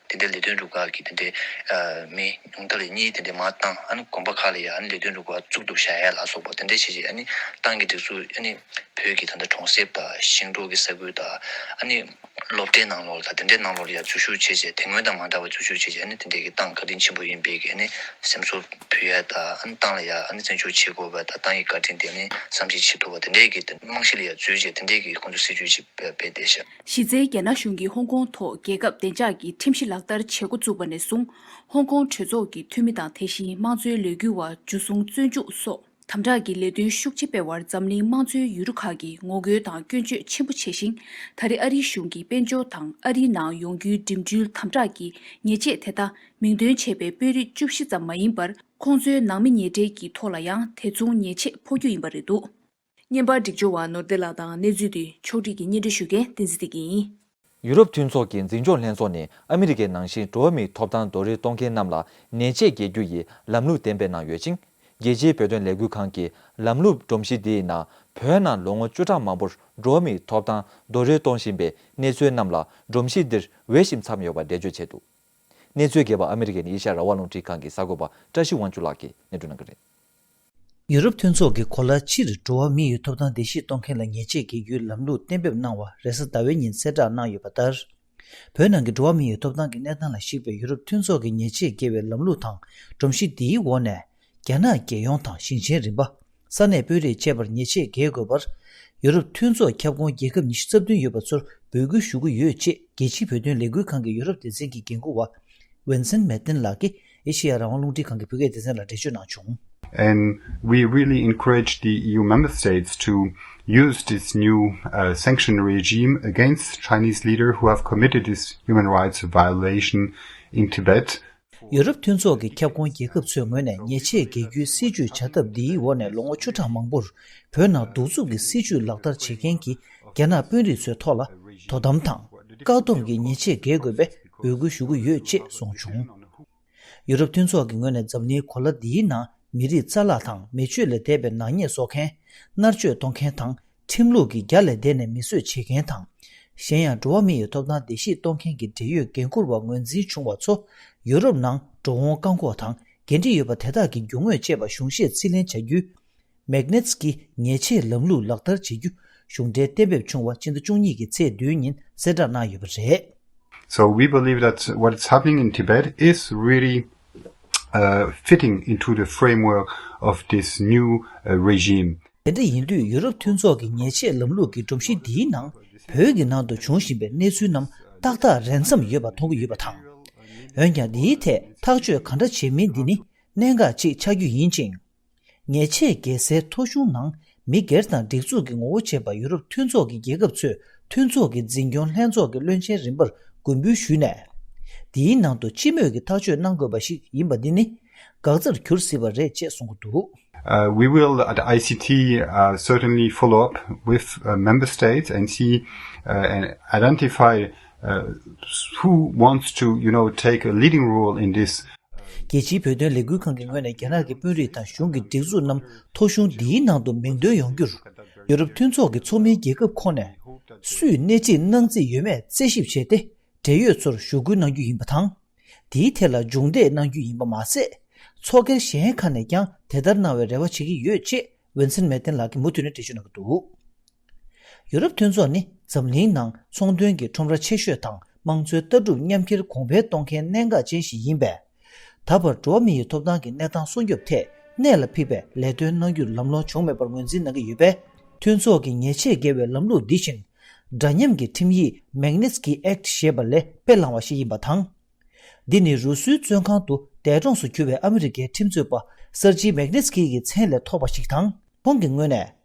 དེ་འདྲའི་ལས་དོན་སྒྲུབ་ཁག་གི་དེ་འདྲའི་ཨ་མི་ཉུང་མཐའ་ལ་གཉིས་དེ་འདྲའི་མ་བཏང་། ཨ་ནི་དགོན་པ་ཁག་ལ་ཡ་ཨ་ནི་ལས་དོན་སྒྲུབ་ཁག་བཙུགས་འདུག་བཞག་ཡ་ལ་སོགས་པ་དེ་འདྲའི་བྱས་རྗེས། ཨ་ནི་ཏང་གི་སྒྲིག་འཛུགས་ཨ་ནི་བོད་ཀྱི་ད་ལྟ་གྲོང་གསེབ་དང་ཞིང་འབྲོག་གི་ས་ཁུལ་དང་། ཨ་ནི་སློབ་གྲྭའི་ནང་ལོགས་ལ་དང་དེ་འདྲའི་ནང་ལོགས་ལ་ཡ་འཛུལ་ཞུགས་བྱས་རྗེས། དེ་སྔོན་དང་མ་འདྲ་བ་འཛུལ་ཞུགས་བྱས་རྗེས། ཨ་ནི་དེ་འདྲའི་གི་ཏང་བཀའ་དྲིན་ཆེན་པོ་ཡིན་པའི་གི་ཨ་ནི་སེམས་གསོ་ཕུལ་ཡ་དང་། ཨ་ནི་ཏང་ལ་ཡ་ཨ་ནི་བཙན་བྱོལ་བྱེད་དགོས་པ་དང་། ཏང་གི་བཀའ་དྲིན་དེ་ནི་བསམ་ཤེས་བྱེད་ཐུབ་པ་དེ་འདྲའི་གི་རྨང་གཞི་ལ་ཡ་འཛུལ་རྗེས་དེ་འདྲའི་གི་ཁོང་ཚོ་སྲིད་བྱུས་ཅིག་སྤེལ་བསྡད་ཤག། གཞི་རྩའི་རྒྱ་ནག་གཞུང་གིས་ཧོང་ཀོང་ཐོག་རྒྱལ་ཁབ་བདེ་འཇགས་ཀྱི་ཁྲིམས་གཞི་ལག་བསྟར་བྱེད་འགོ་བཙུགས་པ་ནས་བཟུང་། ཧོང་ཀོང་གྲོས་ཚོགས་ཀྱི་འཐུས་མི་དང་དེ་བཞིན་དམངས་གཙོའི་ལས་འགུལ་བ་འཇུ་བཟུང་བཙོན་འཇུག་སོགས་དམ་དྲག་གི་ལས་དོན་ཤུགས་ཆེ་སྤེལ་བར་འཛམ་གླིང་དམངས་གཙོའི་ཡུལ་གྲུ་ཁག་གིས་ངོ་རྒོལ་དང་སྐྱོན་བརྗོད་ཆེན་པོ་བྱས་ཤིང་། ད་རེས་ཨ་རིའི་གཞུང་གིས་དཔལ་འབྱོར་དང་ཨ་རིའི་ནང་ཡོང་རྒྱུའི་འགྲིམ་འགྲུལ་དམ་དྲག་གི་ཉེས་ཆད་དེ་དག་མིང་འདོན་བྱས་པའི་དཔོན་རིགས་བཅུ་བཞི་ཙམ་མ་ཡིན་པར། ཁོང་ཚོའི་ནང་མི་ཉེ་འབྲེལ་གྱི་ཐོག་ལ་ཡང་དེ་མཚུངས་ཉེས་ཆད་ཕོག་རྒྱུ་ཡིན་པ་རེད་འདུག། བརྙན་པར་སྒྲིག་སྦྱོར་བ་ནོར་བདེ་ལགས་དང་། གནས་ཚུལ་འདི་ཕྱོགས་སྒྲིག་གིས་སྙན་སྒྲོན་ཞུ་མཁན་བསྟན་འཛིན་བདེ་སྐྱིད་ཡིན། ཡུ་རོབ་མཐུན་ཚོགས་ཀྱི་འཛིན་སྐྱོང་ལྷན་ཚོགས་ནས་ཨ་མི་རི་ཀའི་ནང་བཞིན་འགྲོ་བ་མིའི་ཐོབ་ཐང་རྡོག་རོལ་གཏོང་མཁན་རྣམས་ལ་ཉེས་ཆད་འགེལ་རྒྱུ་ཡི་ལམ་ལུགས་གཏན་འབེབས་གནང་ཡོད་ཅིང་། རྒྱལ་སྤྱིའི་བོད་དོན་ལས་འགུལ་ཁང་གིས་ལམ་ལུགས་སྒྲོམ་གཞི་འདིའི་ནང་བོད་ནང་ལོ་ངོ་བཅུ་ཕྲག་མང་པོར་འགྲོ་བ་མིའི་ཐོབ་ཐང་རྡོག་རོལ་གཏོང་བཞིན་པའི་གནས་ཚུལ་རྣམས་ལ་སྒྲོམ་གཞི་འདིར་འོས་ཤིང་འཚམས་ཡོད་པ་འགྲེལ་བརྗོད་བྱས་འདུག། གནས་ཚུལ་རྒྱས་པ་ཨ་མི་རི་ཀའི་ཨེ་ཤ་ཡ་རང་དབང་རླུང་འཕྲིན་ཁང་གི་གསར་འགོད་པ་བཀྲ་ཤིས་དབང་ཕྱུག་ལགས་ཀྱིས་སྙན་སྒྲོན་གནང་གི་རེད། ཡུ་རོབ་མཐུན་ཚོགས་ཀྱིས་གོ་ལ་སྤྱིར་འགྲོ་བ་མིའི་ཐོབ་ཐང་བརྡལ་བཤིག་གཏོང་མཁན་ལ་ཉེས་ཆད་འགེལ་རྒྱུའི་ལམ་ལུགས་གཏན་འབེབས་གནང་བ་རེས་གཟའ་ཟླ་བའི་ཉིན་གསལ་བསྒྲགས་གནང་ཡོད་པ་ལྟར། བོད་ནང་གི་འགྲོ་བ་མིའི་ཐོབ་ཐང་གི་གནས་སྟངས་ལ་གཞིགས་པའི་ཡུ་རོབ་མཐུན་ཚོགས་ཀྱི་ཉེས་ཆད་འགེལ་བའི་ལམ་ལུགས་དང་སྒྲོམ་གཞི་འདིའི་འོག་ནས། རྒྱ་ནག་རྒྱལ་ཡོངས་དང་ཞིང་ཆེན་རིམ་པ། ས་གནས་དཔོན་རིགས་བཅས་པར་ཉེས་ཆད་འགེལ་དགོས་པར། ཡུ་རོབ་མཐུན་ཚོགས་ཁྱབ་ཁོངས་རྒྱལ་ཁབ་ཉི་ཤུ་རྩ་བདུན་ཡོད་པ་ཚོར་འབོད་སྐུལ་ཞུ་གི་ཡོད་ཅེས་རྒྱལ་སྤྱིའི་བོད་དོན་ལས་འགུལ་ཁང་གི་ཡུ་རོབ་སྡེ་ཚན་གྱི་འགན་འཁུར་བ། ཝིན་སན་མེ་ཏིན་ལགས་ཀྱིས་ཨེ་ཤེ་ཡ་རང་དབང་རླུང་འཕྲིན་ཁང་གི་བོད་སྐད་སྡེ་ཚན་ལ་འགྲེལ་བརྗོད་གནང་བྱུང་། And we really encourage the E U member states to use this new uh, sanction regime against Chinese leaders who have committed this human rights violation in Tibet. ཡུ་རོབ་མཐུན་ཚོགས་ཀྱི་ཁྱབ་ཁོངས་རྒྱལ་ཁབ་ཚོའི་ངོས་ནས་ཉེས་ཆད་འགེལ་རྒྱུའི་སྲིད་བྱུས་བྱ་ཐབས་འདིའི་འོག་ནས་ལོ་ངོ་བཅུ་ཕྲག་མང་པོར་བོད་ནང་གདུག་རྩུབ་ཀྱི་སྲིད་བྱུས་ལག་བསྟར་བྱེད་མཁན་གྱི་རྒྱ་ནག་དཔོན་རིགས་ཚོའི་ཐོག་ལ་དོ་དམ་དང་བཀག་སྡོམ་གྱི་ཉེས་ཆད་འགེལ་དགོས་པའི་འབོད་སྐུལ་ཞུ་གི་ཡོད་ཅེས་གསུངས་བྱུང་། ཡུ་རོབ་མཐུན་ཚོགས་ཀྱི་ངོས་ནས་འཛམ་གླིང་གོ་ལ་འདིའི་ནང་མི་རིགས་རྩ་བརླག་དང་མི་ཆོས་ལས་འདས་པའི་ནག་ཉེས་བཟོ་མཁན། མནར་གཅོད་གཏོང་མཁན་དང་ཁྲིམས་ལུགས་ཀྱི་རྒྱ་ལས་འདས་ནས་མི་གསོད་བྱེད་མཁན་དང་། གཞན་ཡང་འགྲོ་བ་མི་ཡི་ཐོབ་ཐང་བརྡལ་བཤིག་གཏོང་མཁན་གྱི་འབྲེལ་ཡོད་འགན་འཁུར་བ་ངོས་འཛིན་བྱུང་བ་ཚོ་ཡུ་རོབ་ནང་འགྲོ་འོང་བཀག་འགོག་དང་འགན་འཁྲི་ཡོད་པ་དེ་དག་གི་རྒྱུ་དངོས་བཅས་པ་གཞུང་བཞེས་རྩིས་ལེན་བྱ་རྒྱུའི་མེག་ནེ་ཊི་སི་ཀྱི་ཉེས་ཆད་ལམ་ལུགས་ལག་བསྟར་བྱེད་རྒྱུ་གཞུང་འབྲེལ་གཏན་འབེབས་བྱུང་བ་ཕྱི་ཟླ་བཅུ་གཉིས་ཀྱི་ཚེས་བདུན་ཉིན་གསལ་བསྒྲགས་གནང་ཡོད་པ་རེད། So we believe that what is happening in Tibet is really uh, fitting into the framework of this new uh, regime. དེ་འདྲ་ཡིན་དུས་ཡུ་རོབ་མཐུན་ཚོགས་ཀྱི་ཉེས་ཆད་ལམ་ལུགས་ཀྱི་སྒྲོམ་གཞི་འདིའི་ནང་བོད་ཀྱི་ནང་དུ་འབྱུང་བཞིན་པའི་གནས་ཚུལ་རྣམས་ཏག་ཏག་རན་མཚམས་ཡོད་པ་མཐོང་གི་ཡོད་པ་དང་། འོན་ཀྱང་འདིའི་ཐད་ཐག་གཅོད་ག་འདྲ་བྱེད་མིན་འདི་ནི་གནད་འགག་ཅིག་ཆགས་རྒྱུ་ཡིན་ཅིང་། ཉེས་ཆད་འགེལ་སའི་ཐོ་གཞུང་ནང་མི་སྒེར་དང་སྒྲིག་འཛུགས་ཀྱི་ངོ་བོ་བྱས་པ་ཡུ་རོབ་མཐུན་ཚོགས་ཀྱི་རྒྱལ་ཁབ་ཚོས་མཐུན་ཚོགས་ཀྱི་འཛིན་སྐྱོང་ལྷན་ཚོགས་ཀྱི་བློན་ཆེན་རིམ་པར་མགོན་འབུལ་ཞུས་ནས། འདིའི་ནང་དུ་སྤྱི་མོས་ཀྱི་ཐག་གཅོད་གནང་དགོས་པ་ཞིག་ཡིན་པ་འདི་ནི་འགག་རྩར་གྱུར་སྲིད་པ་རེད་ཅེས་གསུངས་ཀྱི་འདུག། Uh, we will at I C T uh, certainly follow up with uh, member states and see uh, and identify uh, who wants to, you know, take a leading role in this. རྒྱལ་སྤྱིའི་བོད་དོན་ལས་འགུལ་ཁང་གི་ངོས་ནས་རྒྱ་ནག་གི་དཔོན་རིགས་དང་གཞུང་གི་སྒྲིག་འཛུགས་རྣམས་ཐོ་གཞུང་འདིའི་ནང་དུ་མིང་འདོན་ཡོང་རྒྱུར། ཡུ་རོབ་མཐུན་ཚོགས་ཀྱི་ཚོགས་མིའི་རྒྱལ་ཁབ་ཁོངས་ནས་སུས་སྣེ་ཁྲིད་གནང་རྩིས་ཡོད་མེད་རྩད་ཞིབ་བྱས་ཏེ། འབྲེལ་ཡོད་ཚོར་ཞུ་སྐུལ་གནང་རྒྱུ་ཡིན་པ་དང་། དེའི་ཐད་ལ་མཇུག་འབྲས་གནང་རྒྱུ་ཡིན་པ་མ་ཟད། ཚོགས་སྒེར་གཞན་ཁག་ནས་ཀྱང་དེ་ལྟར་གནང་བའི་རེ་བ་བྱེད་ཀྱི་ཡོད་ཅེས་ཝིན་སན་མེ་ཏན་ལགས་ཀྱིས་མུ་མཐུད་ནས་འགྲེལ་བརྗོད་གནང་གི་འདུག། ཡུ་རོབ་མཐུན་ཚོགས་ནི་འཛམ་གླིང་ནང་ཚོང་དོན་གྱི་ཁྲོམ་ར་ཆེ་ཤོས་དང་དམངས་གཙོའི་ལྟ་གྲུབ་མཉམ་འཁྱེར་གོང་འཕེལ་གཏོང་མཁན་གནད་འགག་ཅན་ཞིག་ཡིན་པས། ད་བར་འགྲོ་བ་མི་ཡི་ཐོབ་ཐང་གི་གནས་སྟངས་སྲུང་སྐྱོབ་ཐད་གནད་ལ་འཕིགས་པའི་ལས་དོན་གནང་རྒྱུར་ལམ་ལྷོང་བྱུང་མེད་པར་ངོས་འཛིན་གནང་གི་ཡོད་པས། མཐུན་ཚོགས་ཀྱི་ཉེས་ཆད་འགེལ་བའི་ལམ་ལུགས་འདི་བཞིན། འདྲ་མཉམ་གྱི་ཁྲིམས་ཡིག་མེག་ནེ་ཊི་སི་ཀི་ཨེག་ཊི་ཞེས་པ་ལས་དཔེ་བླངས་པ་ཞིག་ཡིན་པ་དང་། འདི་ནི་རུ་སུའི་བཙོན་ཁང་དུ་འདས་གྲོངས་སུ་གྱུར་བའི་ཨ་མི་རི་ཀའི་ཁྲིམས་རྩོད་པ་སར་ཇི་མེག་ནིས་ཀི་ཡི་མཚན་ལས་ཐོགས་པ་ཞིག་དང་། ཁོང་གི་ངོས་ནས།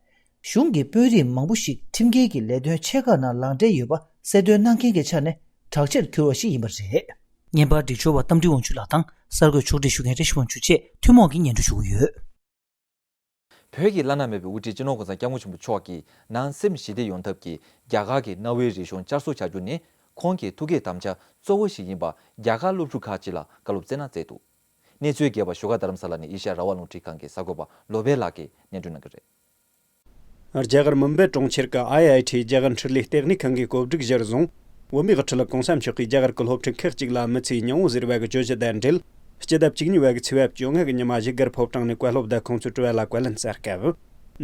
གཞུང་གི་དཔོན་རིགས་མང་པོ་ཞིག་ཁྲིམས་འགལ་གྱི་ལས་དོན་ཆེ་ཁག་ནང་ལག་འབྲེལ་ཡོད་པ་གསལ་སྟོན་གནང་མཁན་གྱི་ཆ་ནས་གྲགས་ཆེར་གྱུར་བ་ཞིག་ཡིན་པ་རེད། བརྙན་པར་སྒྲིག་སྦྱོར་བ་རྟ་མགྲིན་དབང་ཕྱུག་ལགས་དང་གསར་འགོད་ཕྱོགས་སྒྲིག་ཞུ་མཁན་བཀྲ་ཤིས་དབང་ཕྱུག་བཅས་ཐུན་མོང་གིས་སྙན་སྒྲོན་ཞུ་གི་ཡོད། བོད་ཀྱི་བླ་ན་མེད་པའི་དབུ་ཁྲིད་སྤྱི་ནོར་༸གོང་ས་༸སྐྱབས་མགོན་ཆེན་པོ་མཆོག་གིས་ནང་སེམས་ཞི་བདེ་ཡོང་ཐབས་ཀྱི་རྒྱ་གར་གྱི་གནའ་བོའི་རིག་གཞུང་བསྐྱར་གསོ་བྱ་རྒྱུ་ནི་ཁོང་གི་ཐུགས་བསྐྱེད་དམ་བཅའ་གཙོ་བོ་ཞིག་ཡིན་པ་རྒྱ་གར་སློབ་ཕྲུག་ཁག་ཅིག་ལ་བཀའ་སློབ་སྩལ་ན་སྩལ་འདུག་གནས་ཚུལ་རྒྱས་པ་བཞུགས་སྒར་རྡ་རམ་ས་ལ་ནས་ཨེ་ཤ་ཡ་རང་དབང་རླུང་འཕྲིན་ཁང་གི་གསར་འགོད་པ་བློ་བྷེ་ལགས་ཀྱིས་སྙན་སྒྲོན་གནང་གི་རེད། རྒྱ་གར་མུམ་བེ་གྲོང་ཁྱེར་གྱི་ཨའི་ཨའི་ཊི་རྒྱ་གར་འཕྲུལ་ལས་ལྟེ་གནས་ཁང་གིས་གོ་སྒྲིག་གཞིར་བཟུང་། བོད་མིའི་དབུ་ཁྲིད་༸གོང་ས་མཆོག་གིས་རྒྱ་གར་གྱི་སློབ་ཕྲུག་ཁག་ཅིག་ལ་མི་ཚེའི་སྙིང་བོ་ཟེར་བའི་གི་བརྗོད་གཞི་དང་འབྲེལ། སྤྱི་ཟླ་བཅུ་གཉིས་པའི་གི་ཚེས་པ་བཅོ་ལྔ་གི་ཉི་མ་བཞུགས་སྒར་ཕོ་བྲང་ནས་བཀའ་སློབ་དང་ཁོང་ཚོའི་དྲི་བ་ལ་བཀའ་ལན་སྩལ་སྐབས།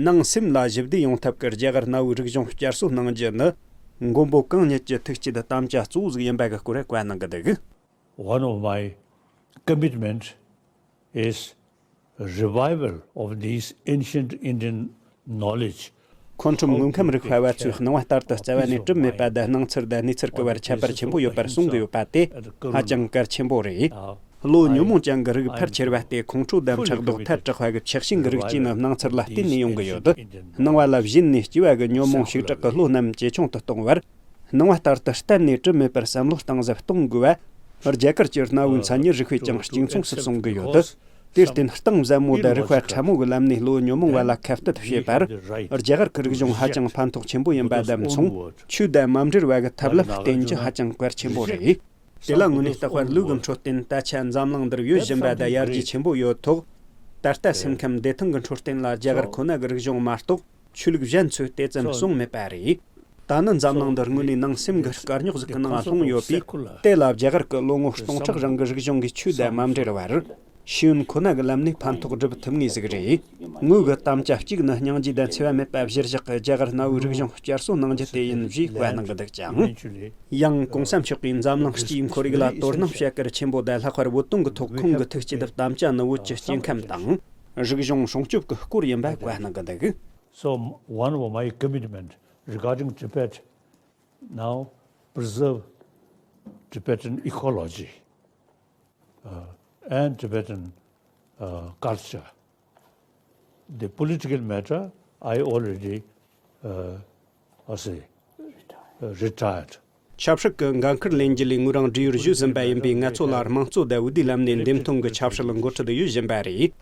ནང་སེམས་ལ་ཞི་བདེ་ཡོང་ཐབས་ཀྱི་རྒྱ་གར་གནའ་བོའི་རིག་གཞུང་བསྐྱར་གསོ་གནང་རྒྱུ་ནི། མགོན་པོ་གང་ཉིད་ཀྱི་ཐུགས་བསྐྱེད་དམ་བཅའ་གཙོ་བོ་ཟིག་ཡིན་པ་གི་སྐོར་བཀའ་གནང་གི་འདུག One of my commitment is revival of these ancient Indian knowledge. ཁོང་ཁྲོམ་དངོས་ཁམས་རིག་པ་བ་ཚོས་སྣང་བ་ལྟར་དུ་རྩ་བ་ནས་གྲུབ་མེད་པ་དང་སྣང་ཚུལ་དང་གནས་ཚུལ་གྱི་བར་ཁྱད་པར་ཆེན་པོ་ཡོད་པར་གསུང་གི་ཡོད་པ་དེ་ཧ་ཅང་གལ་ཆེན་པོ་རེད། བློ་ཉོན་མོངས་ཅན་གྱི་རིགས་ཕལ་ཆེར་བ་སྟེ་ཁོང་ཁྲོ་དང་ཕྲག་དོག་ཐལ་དྲགས་པ་གི་ཆགས་ཞེན་གྱི་རིགས་གཅིག་ནི་སྣང་ཚུལ་ལ་བརྟེན་ནས་ཡོང་གི་ཡོད། སྣང་བ་ལ་བཞིན་ནས་སྐྱེ་བ་གི་ཉོན་མོངས་ཞིག་དྲག་གི་བློ་རྣམས་ཇེ་ཆུང་དུ་གཏོང་བར། སྣང་བ་ལྟར་དུ་གཏན་ནས་གྲུབ་མེད་པར་བསམ་བློ་གཏིང་ཟབ་གཏོང་དགོས་པ། རྒྱ་གར་གྱི་གནའ་བོའི་མཚན་ཉིད་རིག་པས་ཀྱང་གཅིག་མཚུངས་སུ་གསུང་གི་ཡོད། དེར་བརྟེན་གཏིང་ཟབ་མོ་དང་རིག་པ་ཕྲ་མོ་གི་ལམ་ནས་བློ་ཉོན་མོངས་པ་ལ་ཁ་གཏད་བྱེད་པར། རྒྱ་གར་གྱི་རིག་གཞུང་ཧ་ཅང་ཕན་ཐོགས་ཆེན་པོ་ཡིན་པ་དང་མཚུངས། ཆོས་དང་མ་འབྲེལ་བ་གི་ཐབས་ལམ་བསྟེན་རྒྱུ་ཧ་ཅང་གལ་ཆེན་པོ་རེད། དེ་ལ་དངོས་གནས་རྟག་པར་ལུགས་ཀྱི་འཕྲོད་བསྟེན་ད་ཆ་འཛམ་གླིང་འདིར་ཡོད་བཞིན་པ་དང་ཡར་རྒྱས་ཆེན་པོ་ཡོད་ཐོག་ད་ལྟ་སེམས་ཁམས་བདེ་ཐང་གི་འཕྲོད་བསྟེན་ལ་རྒྱ་གར་ཁོ་ན་གི་རིག་གཞུང་མ་གཏོགས། ཆོས་ལུགས་གཞན་ཚོས་དེ་ཙམ་གསུངས་མེད་པ་རེད། ད་ནི་འཛམ་གླིང་འདི་དངོས་ནས་ནང་སེམས་ཀྱི་དཀའ་རྙོག་ཟིག་གི་ནང་ལྷུང་ཡོད་པས། དེ་ལ་རྒྱ་གར་གྱི་ལོ་ངོ་སྟོང་ཕྲག་རིང་གི་རིག་གཞུང་གི་ཆོས་དང་མ་འབྲེལ་བར། ཤེས་ཡོན་ཁོ་ན་གི་ལམ་ནས་ཕན་ཐོགས་སྒྲུབ་ཐུབ་ངེས་ཟིག་རེད། ངོས་ཀྱི་དམ་བཅའ་གཅིག་ནི་སྙིང་རྗེ་དང་འཚེ་བ་མེད་པ་གཞིར་བཞག་གི་རྒྱ་གར་གནའ་བོའི་རིག་གཞུང་བསྐྱར་གསོ་གནང་རྒྱུ་དེ་ཡིན་ཞེས་བཀའ་གནང་གི་འདུག་ཅིང་། ཡང་༸གོང་ས་མཆོག་གིས་འཛམ་གླིང་སྤྱིའི་ཁོར་ཡུག་ལ་དོ་སྣང་བྱེད་གལ་ཆེན་པོ་དང་ལྷག་པར་བོད་དོན་གྱི་ཐོག་ཁོང་གི་ཐུགས་བསྐྱེད་དམ་བཅའ་ནི་བོད་ཀྱི་སྐྱེ་ཁམས་དང་། རིག་གཞུང་སྲུང་སྐྱོབ་ཀྱི་སྐོར་ཡིན་པ་བཀའ་གནང་གི་འདུག So one of my commitment regarding Tibet, now preserve Tibetan ecology, uh, and Tibetan, uh, culture. The political matter, I already, uh, I say, uh, retired. ཆབ་སྲིད་ཀྱི་འགན་ཁུར་ལེན་རྒྱུ་ལས་ངོས་རང་བགྲེས་ཡོལ་ཞུས་ཟིན་པ་ཡིན་པས། ང་ཚོ་ལ་དམངས་གཙོ་དང་འོས་བསྡུའི་ལམ་ནས་འདེམས་ཐོན་གྱི་ཆབ་སྲིད་འགོ་ཁྲིད་ཡོད་བཞིན་པ་རེད།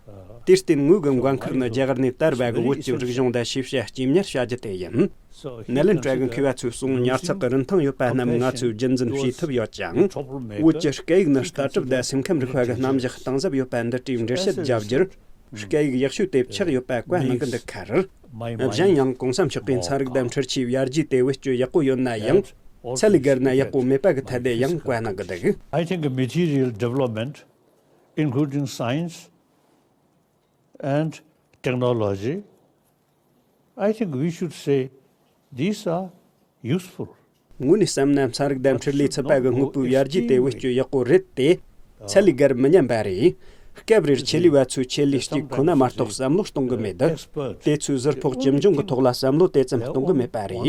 དེར་བརྟེན་ངོས་ཀྱི་འགན་ཁུར་ནི་རྒྱ་གར་ནས་དར་བ་གི་བོད་ཀྱི་རིག་གཞུང་དང་ཤེས་བྱ་སྐྱེལ་གཉེར་བྱ་རྒྱུ་དེ་ཡིན། ནཱ་ལེནྡྲ་གི་མཁས་པ་ཚོས་གསུངས། ཉར་ཚགས་ཀྱི་རིན་ཐང་ཡོད་པ་རྣམས་ང་ཚོས་རྒྱུན་འཛིན་བྱེད་ཐུབ་ཡོད་ཅིང་། བོད་ཀྱི་སྐད་ཡིག་ནི་ལྟ་གྲུབ་དང་སེམས་ཁམས་རིག་པ་གི་རྣམ་གཞག་གཏིང་ཟབ་ཡོད་པ་འདི་བྲིས་འགྲེལ་བཤད་བརྒྱབ་རྒྱུར། སྐད་ཡིག་ཡག་ཤོས་དེ་ཆགས་ཡོད་པ་བཀའ་གནང་གི་འདུག་ཁར། གཞན་ཡང་༸གོང་ས་མཆོག་གིས་ཚན་རིག་དང་འཕྲུལ་ཆས་ཡར་རྒྱས་དེ་བེད་སྤྱོད་ཡག་པོ་ཡོད་ན་ཡང་། ཚད་ལས་བརྒལ་ན་ཡག་པོ་མེད་པ་གི་ཐད་དེ་ཡང་བཀའ་གནང་གི་འདུག I think material development, including science and technology, I think we should say these are useful. དངོས་ནས་བསམ་ན་ཚན་རིག་དང་འཕྲུལ་ལས་ཚུད་པ་གི་དངོས་པོའི་ཡར་རྒྱས་དེ་བེད་སྤྱོད་ཡག་པོ་རེད་དེ། ཚད་ལས་བརྒལ་མི་ཉན་པ་རེད། སྐབས་རེར་ཆེད་ལས་པ་ཚོས་ཆེད་ལས་གཅིག་ཁོ་ན་མ་གཏོགས་བསམ་བློ་གཏོང་གི་མེད། དེ་ཚོས་ཟུར་ཕོགས་ཇི་འབྱུང་གི་ཐོག་ལ་བསམ་བློ་དེ་ཙམ་གཏོང་གི་མེད་པ་རེད།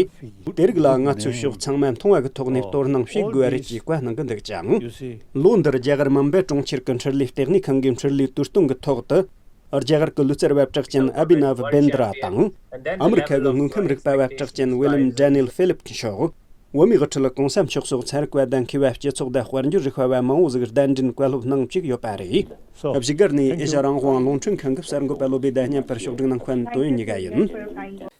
དེ་རིགས་ལ་ང་ཚོས་ཕྱོགས་ཚང་མ་མཐོང་བ་གི་ཐོག་ནས་དོ་སྣང་བྱེད་དགོས་པ་རེད་ཅེས་བཀའ་གནང་གི་འདུག་ཅིང་། ལོ་འདིར་རྒྱ་གར་མུམ་བེ་གྲོང་ཁྱེར་གྱི་འཕྲུལ་ལས་ལྟེ་གནས་ཁང་གིས་འཕྲུལ་ལས་དུས་སྟོན་གྱི་ཐོག་ཏུ། རྒྱ་གར་གྱི་ལུས་རྩལ་བ་གྲགས་ཅན་ཨ་བི་ནབ་བེན་དྲ་དང་། ཨ་མི་རི་ཁ་གི་དངོས་ཁམས་རིག་པ་བ་གྲགས་ཅན་ཝི་ལིམ་ཌེ་ནིལ་ཧྥི་ལིབ་མཆོག་བོད་མིའི་དབུ་ཁྲིད་༸གོང་ས་མཆོག་སོགས་ཚན་རིག་པ་དང་མཁས་པ་སྤྱི་ཚོགས་དང་དཔལ་འབྱོར་རིག་པ་བ་མང་བོ་ཟིག་གདན་འདྲེན་བཀའ་སློབ་གནང་བཅུག་ཡོད་པ་རེད། བཞུགས་སྒར་ནས་ཨེ་ཤ་རང་དབང་རླུང་འཕྲིན་ཁང་གི་གསར་འགོད་པ་བློ་བྷེ་དང་མཉམ་པར་ཕྱོགས་སྒྲིག་གནང་མཁན་ཏོ་ཡོན་ཉི་ག་ཡིན།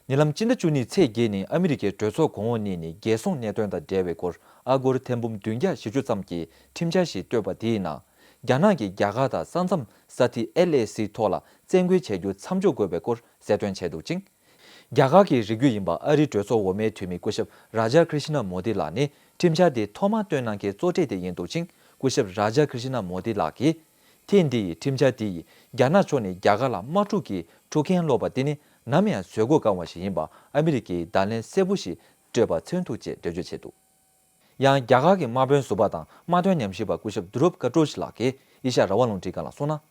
ཉེ་ལམ་སྤྱི་ཟླ་བཅུ་གཉིས་ཚེས་བརྒྱད་ཉིན་ཨ་མི་རི་ཀའི་གྲོས་ཚོགས་གོང་འོག་གཉིས་ནས་རྒྱལ་སྲུང་གནད་དོན་དང་འབྲེལ་བའི་སྐོར་ཨ་སྒོར་ཐེར་འབུམ་བདུན་བརྒྱ་བཞི་བཅུ་ཙམ་གྱི་ཁྲིམས་འཆར་ཞིག་བཏོན་པ་དེའི་ནང་། རྒྱ་ནག་གིས་རྒྱ་གར་དང་ས་མཚམས་ས་ཐིག་ཨེལ་ཨེ་སི་ཐོག་ལ་བཙན་རྒོལ་བྱ་རྒྱུ་མཚམས་འཇོག་དགོས་པའི་སྐོར་གསལ་སྟོན་བྱས་འདུག་ཅིང་། རྒྱ་གར་གྱི་རིགས་རྒྱུད་ཡིན་པ་ཨ་རིའི་གྲོས་ཚོགས་འོག་མའི་འཐུས་མི་སྐུ་ཞབས་རཱ་ཇཱ་ཀྲི་ཤི་ན་མོ་དི་ལགས་ནི་ཁྲིམས་འཆར་དེ་ཐོག་མར་བཏོན་གནང་མཁན་གཙོ་གྲས་དེ་ཡིན་འདུག་ཅིང་། སྐུ་ཞབས་རཱ་ཇཱ་ཀྲི་ཤི་ན་མོ་དི་ལགས་ཀྱིས། ཐེངས་འདིའི་ཁྲིམས་འཆར་དེ་ཡིས་རྒྱ་ནག་ཕྱོགས་ནས་རྒྱ་གར་ལ་དམག་འཁྲུག་གི་འཁྲུག་འགན་སློག་པ་དེ་ནི་ནམ་ཡང་བཟོད་སྒོ་བསྐང་བ་ཞིག་ཡིན་པ་ཨ་མི་རི་ཀས་བརྡ་ལན་གསལ་པོ་ཞིག་སྤྲོད་པ་མཚོན་ཐུབ་ཅེས་འགྲེལ་བརྗོད་བྱས་འདུག་ཡང་རྒྱ་གར་གྱི་དམག་དཔོན་ཟུར་པ་དང་དམག་དོན་ཉམས་ཞིབ་པ་སྐུ་ཞབས་དུ་རུབ་ཀ་ཏྲོ་ཤི་ལགས་ཀྱིས་ཨེ་ཤ་ཡ་རང་དབང་རླུང་འཕྲིན་ཁང་ལ་གསུངས་ན།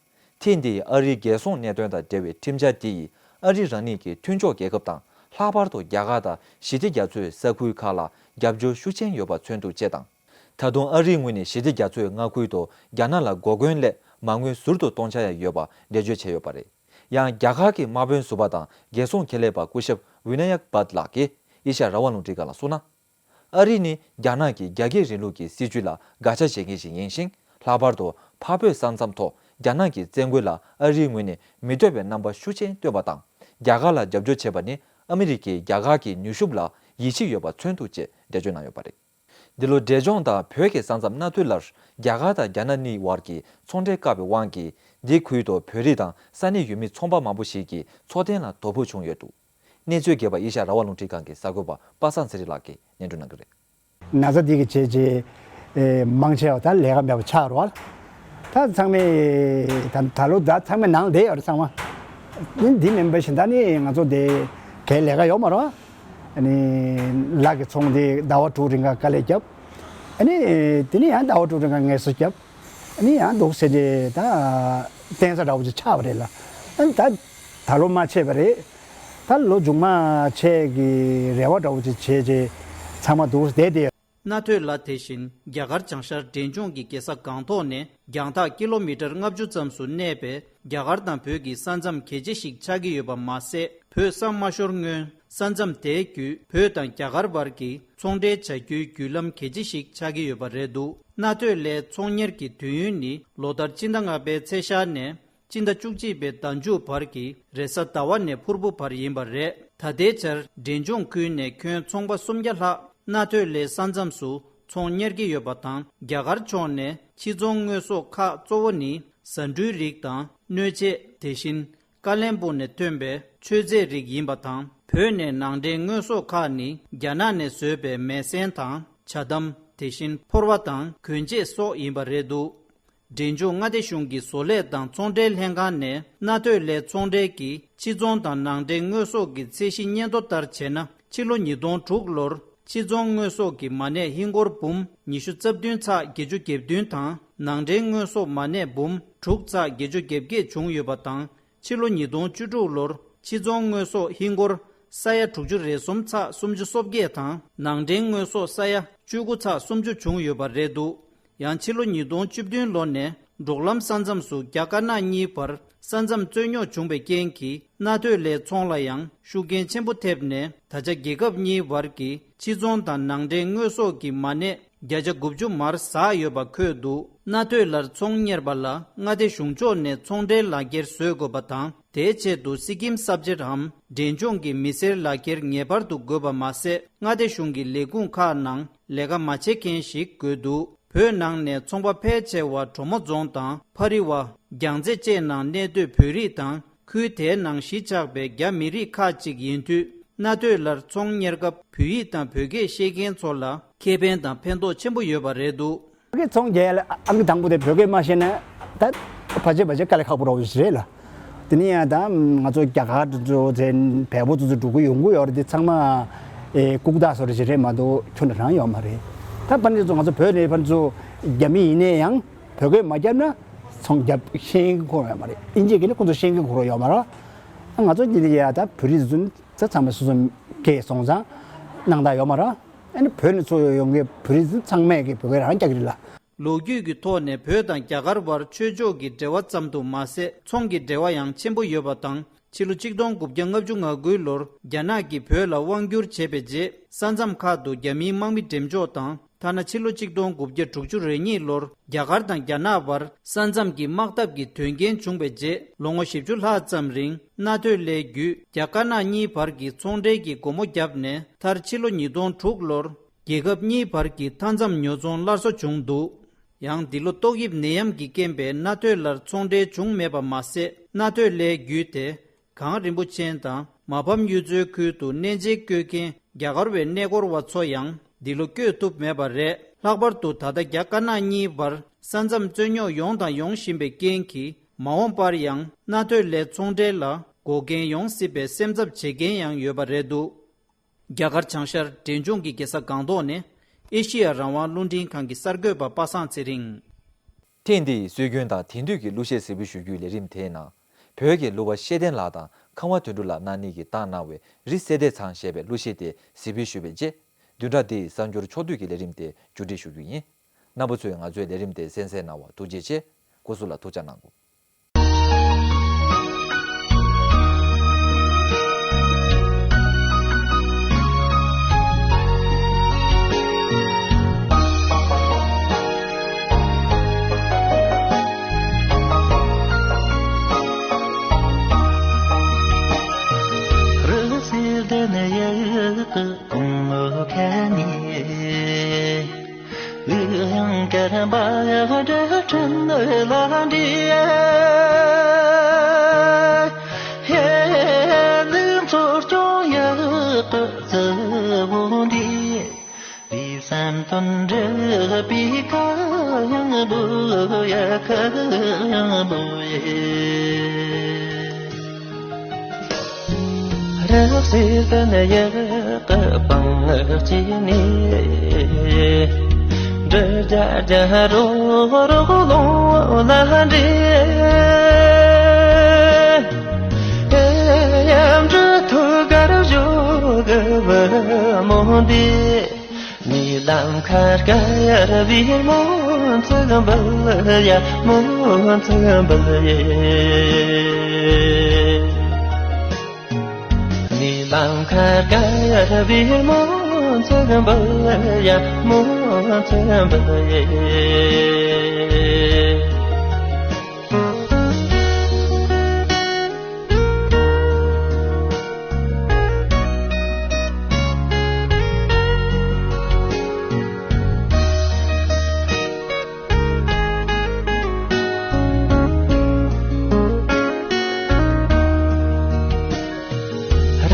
ཐེངས་འདིའི་ཨ་རིའི་རྒྱལ་སྲུང་གནད་དོན་དང་འབྲེལ་བའི་ཁྲིམས་འཆར་དེ་ཡིས་ཨ་རི་རང་ཉིད་ཀྱི་མཐུན་ཕྱོགས་རྒྱལ་ཁབ་དང་ལྷག་པར་དུ་རྒྱ་གར་དང་ཞི་བདེ་རྒྱ་མཚོའི་ས་ཁུལ་ཁག་ལ་རྒྱབ་སྐྱོར་ཤུགས་ཆེན་ཡོད་པ་མཚོན་ཐུབ་ཅེས་དང་། ད་དུང་ཨ་རིའི་ངོས་ནས་ཞི་བདེ་རྒྱ་མཚོའི་མངའ་ཁུལ་དུ་རྒྱ་ནག་ལ་འགོག་རྒོལ་སླད་མ་དངུལ་ཟུར་དུ་གཏོང་འཆར་ཡང་ཡོད་པ་འགྲེལ་བརྗོད་བྱས་ཡོད་པ་རེད། ཡང་རྒྱ་གར་གྱི་དམག་དཔོན་ཟུར་པ་དང་རྒྱལ་སྲུང་ཁེ་ལས་པ་སྐུ་ཞབས་ཝི་ན་ཡག་བྷཊ་ལགས་ཀྱིས་ཨེ་ཤ་ཡ་རང་དབང་རླུང་འཕྲིན་ཁང་ལ་གསུངས་ན། ཨ་རི་ནི་རྒྱ་ནག་གི་རྒྱ་སྐྱེད་རིང་ལུགས་ཀྱི་སྲིད་བྱུས་ལ་དགག་བྱ་བྱེད་མཁན་ཞིག་ཡིན་ཞིང་། ལྷག་པར་དུ་འཕགས་བོད་ས་མཚམས་ཐོག་རྒྱ་ནག་གི་བཙན་རྒོལ་ལ་ཨ་རིའི་ངོས་ནས་མི་འདོད་པའི་རྣམ་པ་ཤུགས་ཆེན་བཏོན་པ་དང་། རྒྱ་གར་ལ་རྒྱབ་སྐྱོར་བྱས་པ་ནི་ཨ་མི་རི་ཀས་རྒྱ་གར་གྱི་ནུས་ཤུགས་ལ་ཡིད་ཆེས་ཡོད་པ་མཚོན་ཐུབ་ཅེས་འགྲེལ་བརྗོད་གནང་ཡོད་པ་རེད། འདི་ལོ་འབྲས་ལྗོངས་དང་བོད་ཀྱི་ས་མཚམས་སྣ་ཐོས་ལར་རྒྱ་གར་དང་རྒྱ་ནག་གཉིས་བར་གྱི་ཚོང་འབྲེལ་བཀག་པའི་དབང་གིས། འདི་ཁུལ་དུ་བོད་རིགས་དང་ས་གནས་ཡུལ་མི་ཚོང་པ་མང་པོ་ཞིག་གི་འཚོ་རྟེན་ལ་དོ་ཕོག་བྱུང་ཡོད་འདུག་གནས་ཚུལ་རྒྱས་པ་ཨེ་ཤ་ཡ་རང་དབང་རླུང་འཕྲིན་ཁང་གི་གསར་འགོད་པ་པ་སངས་ཚེ་རིང་ལགས་ཀྱིས་སྙན་སྒྲོན་གནང་གི་རེད། ན་ཚ་འདི་གི་བྱས་རྗེས་ཨེ་མང་ཆེ་བ་ད་ལས་ཀ་མེད་པ་ཆགས་རོགས། ད་ཚང་མས་ད་ད་ལོ་ད་ཚང་མས་ནང་བསྡད་ཡོད་རེད་ཚང་མ། ནི་འདི་མིན་པ་བཞིན་ད་ནི་ང་ཚོ་དེ་གའི་ལས་ཀ་ཡོད་མ་རེད། ཨ་ནི་ལག་གི་ཚོང་དེ་ཟླ་བ་དྲུག་རིང་ག་དཀའ་ལས་བརྒྱབ། ཨ་ནི་དེ་ནི་ཡང་ཟླ་བ་དྲུག་རིང་ག་ངལ་གསོ་བརྒྱབ། ཨ་ནི་ཡང་འདུག་ཟེར་ཏེ་ད་བརྟེན་ས་འདྲ་བོ་ཅིག་ཆགས་པ་རེད་ལ། ཨ་ནི་ད་ད་ལོ་མ་ཆད་པ་རེད། ད་ལོ་མཇུག་མ་ཆད་ཀྱི་རེ་བ་འདྲ་བོ་ཅིག་བྱས་རྗེས་ཚང་མ་འདུག་བསྡད་དེ། སྣ་ཐོས་ལ། དེ་བཞིན་རྒྱ་གར་བྱང་ཤར་འབྲས་ལྗོངས་ཀྱི་རྒྱལ་ས་སྒང་ཏོག་ནས་རྒྱང་ཐག་ཀི་ལོ་མི་ཊར་ལྔ་བཅུ་ཙམ་སུ་གནས་པའི་རྒྱ་གར་དང་བོད་ཀྱི་ས་མཚམས་གལ་ཆེ་ཞིག་ཆགས་ཀྱི་ཡོད་པ་མ་ཟད། བོད་ས་མ་ཤོར་སྔོན་ས་མཚམས་དེའི་བརྒྱུད་བོད་དང་རྒྱ་གར་བར་གྱི་ཚོང་འབྲེལ་བྱ་རྒྱུའི་བརྒྱུད་ལམ་གལ་ཆེ་ཞིག་ཆགས་ཀྱི་ཡོད་པ་རེད་འདུག་སྣ་ཐོས་ལའི་ཚོང་གཉེར་གྱི་དུས་ཡུན་ནི་ལོ་ལྟར་སྤྱི་ཟླ་ལྔ་པའི་ཚེས་ཤར་ནས་སྤྱི་ཟླ་བཅུ་གཅིག་པའི་ཟླ་མཇུག་བར་གྱི་རེས་གཟའ་ཟླ་བ་ནས་ཕུར་བུ་བར་ཡིན་པ་རེད། ད་ལྟའི་ཆར་འབྲས་ལྗོངས་ཁུལ་ནས་ཁྱོན་ཚོང་པ་སུམ་བརྒྱ་ལྷག་སྣ་ཐོས་ལའི་ས་མཚམས་སུ་ཚོང་གཉེར་གྱི་ཡོད་པ་དང་། རྒྱ་གར་ཕྱོགས་ནས་ཕྱི་ཚོང་དངོས་ཟོག་ཁག་གཙོ་བོ་ནི་ཟ་འབྲུའི་རིགས་དང་སྣོད་ཆས། དེ་བཞིན་ཀ་བློན་སྦུག་ནས་ཐོན་པའི་མཆོད་རྫས་རིགས་ཡིན་པ་དང་། བོད་ནས་ནང་འདྲེན་དངོས་ཟོག་ཁག་ནི་རྒྱ་ནག་ནས་བཟོས་པའི་མེ་ཟན་དང་ཇ་དམ། དེ་བཞིན་ཕོར་བ་དང་གོན་ཆས་སོགས་ཡིན་པ་རེད་འདུག་འབྲས་ལྗོངས་མངའ་སྡེ་གཞུང་གི་བཟོ་ལས་དང་ཚོང་འབྲེལ་ལྷན་ཁང་ནས་སྣ་ཐོས་ལའི་ཚོང་འབྲེལ་གྱི་ཕྱི་ཚོང་དང་ནང་འདྲེན་དངོས་ཟོག་གི་ཚད་གཞི་སྙན་ཐོ་ལྟར་བྱས་ན། ཕྱི་ལོ་ཉིས་སྟོང་དྲུག་ལོར་ཕྱི་ཚོང་དངོས་ཟོག་གི་མ་གནས་ཧིན་སྒོར་འབུམ་ཉི་ཤུ་རྩ་བདུན་ཚེག་བརྒྱད་ཅུ་གྱ་བདུན་དང་། ནང་འདྲེན་དངོས་ཟོག་མ་གནས་འབུམ་དྲུག་ཚེག་བརྒྱད་ཅུ་གྱ་བརྒྱད་བྱུང་ཡོད་པ་དང་། ཕྱི་ལོ་ཉིས་སྟོང་བཅུ་དྲུག་ལོར་ཕྱི་ཚོང་དངོས་ཟོག་ཧིན་སྒོར་ས་ཡ་དྲུག་ཅུ་རེ་གསུམ་ཚེག་སུམ་ཅུ་སོ་བརྒྱད་དང་། ནང་འདྲེན་དངོས་ཟོག་ས་ཡ་བཅུ་དགུ་ཚེག་སུམ་ཅུ་བྱུང་ཡོད་པ་རེད་འདུག་ཡང་ཕྱི་ལོ་ཉིས་སྟོང་བཅུ་བདུན་ལོ་ནས་འབྲོག་ལམ་ས་མཚམས་སུ་རྒྱ་དཀར་ནག་གཉིས་བར་ས་མཚམས་རྩོད་རྙོག་བྱུང་བའི་རྐྱེན་གྱིས། སྣ་ཐོས་ལའི་ཚོང་ལ་ཡང་ཤུགས་རྐྱེན་ཆེན་པོ་ཐེབས་ནས། ད་ཆ་རྒྱལ་ཁབ་གཉིས་བར་གྱི་ཕྱི་ཚོང་དང་ནང་འདྲེན་དངོས་ཟོག་གི་མ་གནས་བརྒྱ་ཆ་དགུ་བཅུ་མར་ཟགས་ཡོད་པ་འཁོད་འདུག་སྣ་ཐོས་ལར་ཚོང་གཉེར་པ་ལ་མངའ་སྡེ་གཞུང་ཕྱོགས་ནས་ཚོང་འབྲེལ་ལག་འཁྱེར་བཟོ་དགོས་པ་དང་། དེའི་ཆེད་དུ་སི་ཀིམ་སབ་ཇེཊ་འམ་འབྲས་ལྗོངས་ཀྱི་མི་སེར་ལག་འཁྱེར་ངེས་པར་དུ་དགོས་པ་མ་ཟད། མངའ་སྡེ་གཞུང་གི་ལས་ཁུངས་ཁག་ནང་ལས་ཀ་མ་བྱེད་མཁན་ཞིག་དགོས་འདུག་བོད་ནང་ནས་ཚོང་པ་ཕལ་ཆེ་བ་གྲོ་མོ་རྫོང་དང་ཕ་རི་བ། རྒྱལ་རྩེ་བཅས་ནང་གནས་སྡོད་བོད་རིགས་དང་། ཁུལ་དེའི་ནང་གཞིས་ཆགས་པའི་རྒྱ་མི་རིགས་ཁག་ཅིག་ཡིན་དུས། སྣ་ཐོས་ལར་ཚོང་གཉེར་སྐབས་བོད་ཡིག་དང་བོད་སྐད་ཤེས་མཁན་ཚོ་ལ་ཁེ་ཕན་དང་ཕན་ཐོགས་ཆེན་པོ་ཡོད་པ་རེད་འདུག་ཕ་གི་ཚོང་རྒྱག་ཡ་ལ་ཨང་ཀི་དང་པོ་དེ་བོད་སྐད་མ་ཤེས་ན་ད་ཕལ་ཆེར་ཕལ་ཆེར་དཀའ་ལས་ཁག་པོ་འདྲ་བོ་ཞིག་རེད་ལ། དེ་ནས་ཡང་ད་ང་ཚོ་རྒྱ་གར་དུ་ཚོ་ཚེ་བལ་པོ་ཚོ་ཚོ་འགྲོ་གི་ཡོང་གི་ཡོད་རེད། དེ་ཚང་མ་ཨེ་ལྐུགས་རྟགས་བཟོ་འདྲ་ཞིག་རེད་མ་གཏོགས་ཁྱོན་ནས་རང་ཡོད་མ་རེད། ད་ཕ་ནི་ཚོ་ང་ཚོ་བོད་ནས་ཕ་ནི་ཚོ་རྒྱ་མི་ཡིན་ནའི་ཡང་བོད་སྐད་མ་བརྒྱབ་ན་ཚོང་རྒྱབ་ཤེས་ཀྱི་ཁོ་རང་ཡོད་མ་རེད། ཨིན་ཇི་གི་ནི་ཁོ་ཚོ་ཤེས་ཀྱི་ཁོ་རང་ཡོད་མ་རེད། ང་ཚོ་འདི་ནས་ཡ་ད་བོད་རིགས་ཚོ་ཚང་མ་སོ་སོ་སྐད་སོང་ཙང་སྣང་དག་ཡོད་མ་རེད། ཨ་ནི་བོད་ནས་ཚུར་ཡོང་མཁན་བོད་རིགས་ཚང་མས་ཀྱི་བོད་སྐད་རང་རྒྱག་གི་རེད་ལ། ལོ་རྒྱུས་ཀྱི་ཐོག་ནས་བོད་དང་རྒྱ་གར་བར་ཆོས་ཕྱོགས་ཀྱི་འབྲེལ་བ་ཙམ་དུ་མ་ཟད། ཚོང་གི་འབྲེལ་བ་ཡང་ཆེན་པོ་ཡོད་པ་དང་། ཕྱི་ལོ་ཆིག་སྟོང་དགུ་བརྒྱ་ལྔ་བཅུ་ང་དགུ་ལོར་རྒྱ་ནག་གིས་བོད་ལ་དབང་བསྒྱུར་བྱས་པའི་རྗེས། ས་མཚམས་ཁག་ཏུ་རྒྱ་མིའི་དམག་མི་འགྲེམས་འཇོག་དང་། ཐ་ན་ཕྱི་ལོ་ཆིག་སྟོང་དགུ་བརྒྱ་དྲུག་ཅུ་རེ་གཉིས་ལོར་རྒྱ་གར་དང་རྒྱ་ནག་བར་ས་མཚམས་ཀྱི་དམག་འཐབ་ཀྱི་དོན་རྐྱེན་བྱུང་བའི་རྗེས། ལོ་ངོ་བཞི་བཅུ་ལྷག་ཙམ་རིང་། སྣ་ཐོས་ལའི་བརྒྱུད་རྒྱ་དཀར་ནག་གཉིས་བར་གྱི་ཚོང་འབྲེལ་གྱི་སྒོ་མོ་བརྒྱབ་ནས། མཐར་ཕྱི་ལོ་ཉིས་སྟོང་དྲུག་ལོར་རྒྱལ་ཁབ་གཉིས་བར་གྱི་མཐའ་མཚམས་ཉོ་ཚོང་སླར་གསོ་བྱུང་འདུག་ཡང་འདི་ལོ་ཏོག་དབྱིབས་ནད་ཡམས་ཀྱི་རྐྱེན་པས་སྣ་ཐོས་ལར་ཚོང་འབྲེལ་བྱུང་མེད་པ་མ་ཟད། སྣ་ཐོས་ལའི་བརྒྱུད་དེ། གངས་རིན་པོ་ཆེ་དང་མ་ཕམ་གཡུ་མཚོའི་ཁུལ་དུ་གནས་མཇལ་བསྐྱོད་མཁན་རྒྱ་གར་བའི་གནས་སྐོར་བ་ཚོ་ཡང་འདི་ལོ་བསྐྱོད་ཐུབ་མེད་པ་རེད། ལྷག་པར་དུ་ད་ལྟ་རྒྱ་དཀར་ནག་གཉིས་བར་ས་མཚམས་རྩོད་རྙོག་ཡོང་དང་ཡོང་བཞིན་པའི་རྐྱེན་གྱིས། མ་འོངས་པར་ཡང་སྣ་ཐོས་ལའི་ཚོང་འབྲེལ་ལ་འགོག་རྐྱེན་ཡོང་སྲིད་པའི་སེམས་འཚབ་བྱེད་མཁན་ཡང་ཡོད་པ་རེད་འདུག་རྒྱ་གར་བྱང་ཤར་འབྲས་ལྗོངས་ཀྱི་རྒྱལ་ས་སྒང་ཏོག་ནས་ཨེ་ཤེ་ཡ་རང་དབང་རླུང་འཕྲིན་ཁང་གི་གསར་འགོད་པ་པ་སངས་ཚེ་རིང་། ཐེངས་འདིའི་སྲོལ་རྒྱུན་དང་དེང་དུས་ཀྱི་གླུ་གཞས་གཟིགས་འབུལ་ཞུ་རྒྱུའི་ལས་རིམ་དེའི་ནང་། བོད་ཀྱི་གླུ་བ་ཤེས་ལྡན་ལགས་དང་ཁམས་པ་དོན་གྲུབ་ལགས་རྣམ་གཉིས་ཀྱིས་བཏང་གནང་བའི་རི་གསེར་ལྡན་ཚང་ཞེས་པའི་གླུ་གཞས་དེ་གཟིགས་འབུལ་ཞུས་པའི་རྗེས། བདུན་ཕྲག་འདིའི་གསར་འགྱུར་ཕྱོགས་བསྡུས་ཀྱི་ལས་རིམ་དེ་མཇུག་སྒྲིལ་ཞུ་རྒྱུ་ཡིན། རྣམ་པ་ཚོས་ང་ཚོའི་ལས་རིམ་དེ་གསན་གཟིགས་གནང་བར་ཐུགས་རྗེ་ཆེ། སྐུ་གཟུགས་ལ་ཐུགས་ཅག་གནང་གོ། རི་སེར་ལྡན་ཡག་གི་གོང་མོ་ཁ་ནས། གཡང་དཀར་འབར་བའི་སྒྲ་ཕྲན་ལ་འདྲེས། ཧེ་ལུག་འཚོ་སྐྱོང་ཡག་གི་རྩེ་མོ་འདི། ལུས་སེམས་དོན་འདྲེས་པའི་གཡང་འབོད་ཡ། གཡང་འབོད་ཡ། རི་སེར་ལྡན་ཡག་གི་སྤང་ལྗོངས་ནས། འབྲི་རྒྱ་རྒྱ་རོ་རོ་ཀླུང་ལ་འདྲེས། འབྲི་ཐོད་དཀར་གཞོང་གི་བུ་མོ་འདི། ཉེ་ལམ་ཁར་དཀར་བའི་མོ་ཚིག་འབུལ་ཡ། མོ་ཚིག་འབུལ་ཡ། ཉེ་ལམ་ཁར་དཀར་བའི་མོ་ཚིག་འབུལ་ཡ། མོ་ཚིག་འབུལ་ཡ།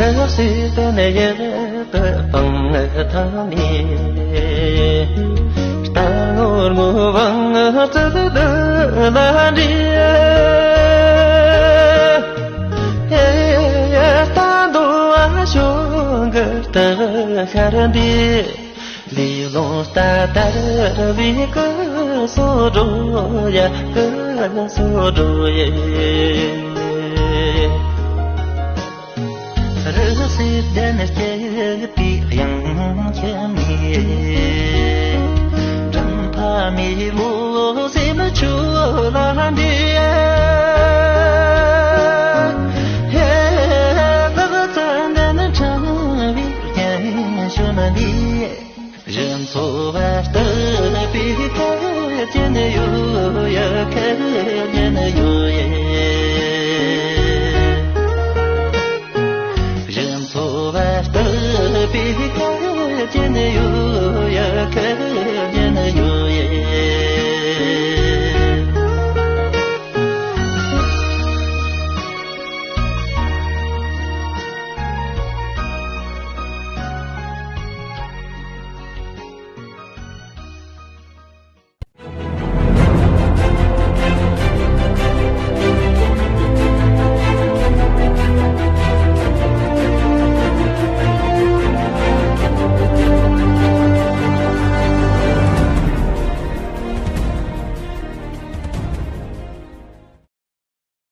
རི་སེར་ལྡན་ཡག་གི་སྤང་ཐང་ནས། རྟ་ནོར་ངོ་བང་རྩལ་ལ་འདྲེས། རྟ་འདོ་བ་གཞོང་གི་རྟ་ཤར་འདི། ལུས་ལོངས་ལྟར་དར་བའི་སྐུ་སྲོག་འགྲོ་ཡ། སྐུ་སྲོག་འགྲོ་ཡ། རི་སེར་ལྡན་སྐྱིད་པའི་གཡང་ཁྱིམ་ནས། དྲིན་ཕ་མེས་པོ་སེམས་ཆུ་ལ་འདྲེས། ལག་རྩལ་ལྡན་ཕྲེང་བའི་རྒྱན་གཞོན་ནུ་འདི། གཞོན་ཚོ་བར་བསྟོད་པའི་ཁ་རྒྱན་ཡོད་ཡ། ཁ་རྒྱན་ཡོད་ཡ། གཞོན་ཚོ་བར་བསྟོད་པའི་ཁ་རྒྱན་ཡོད་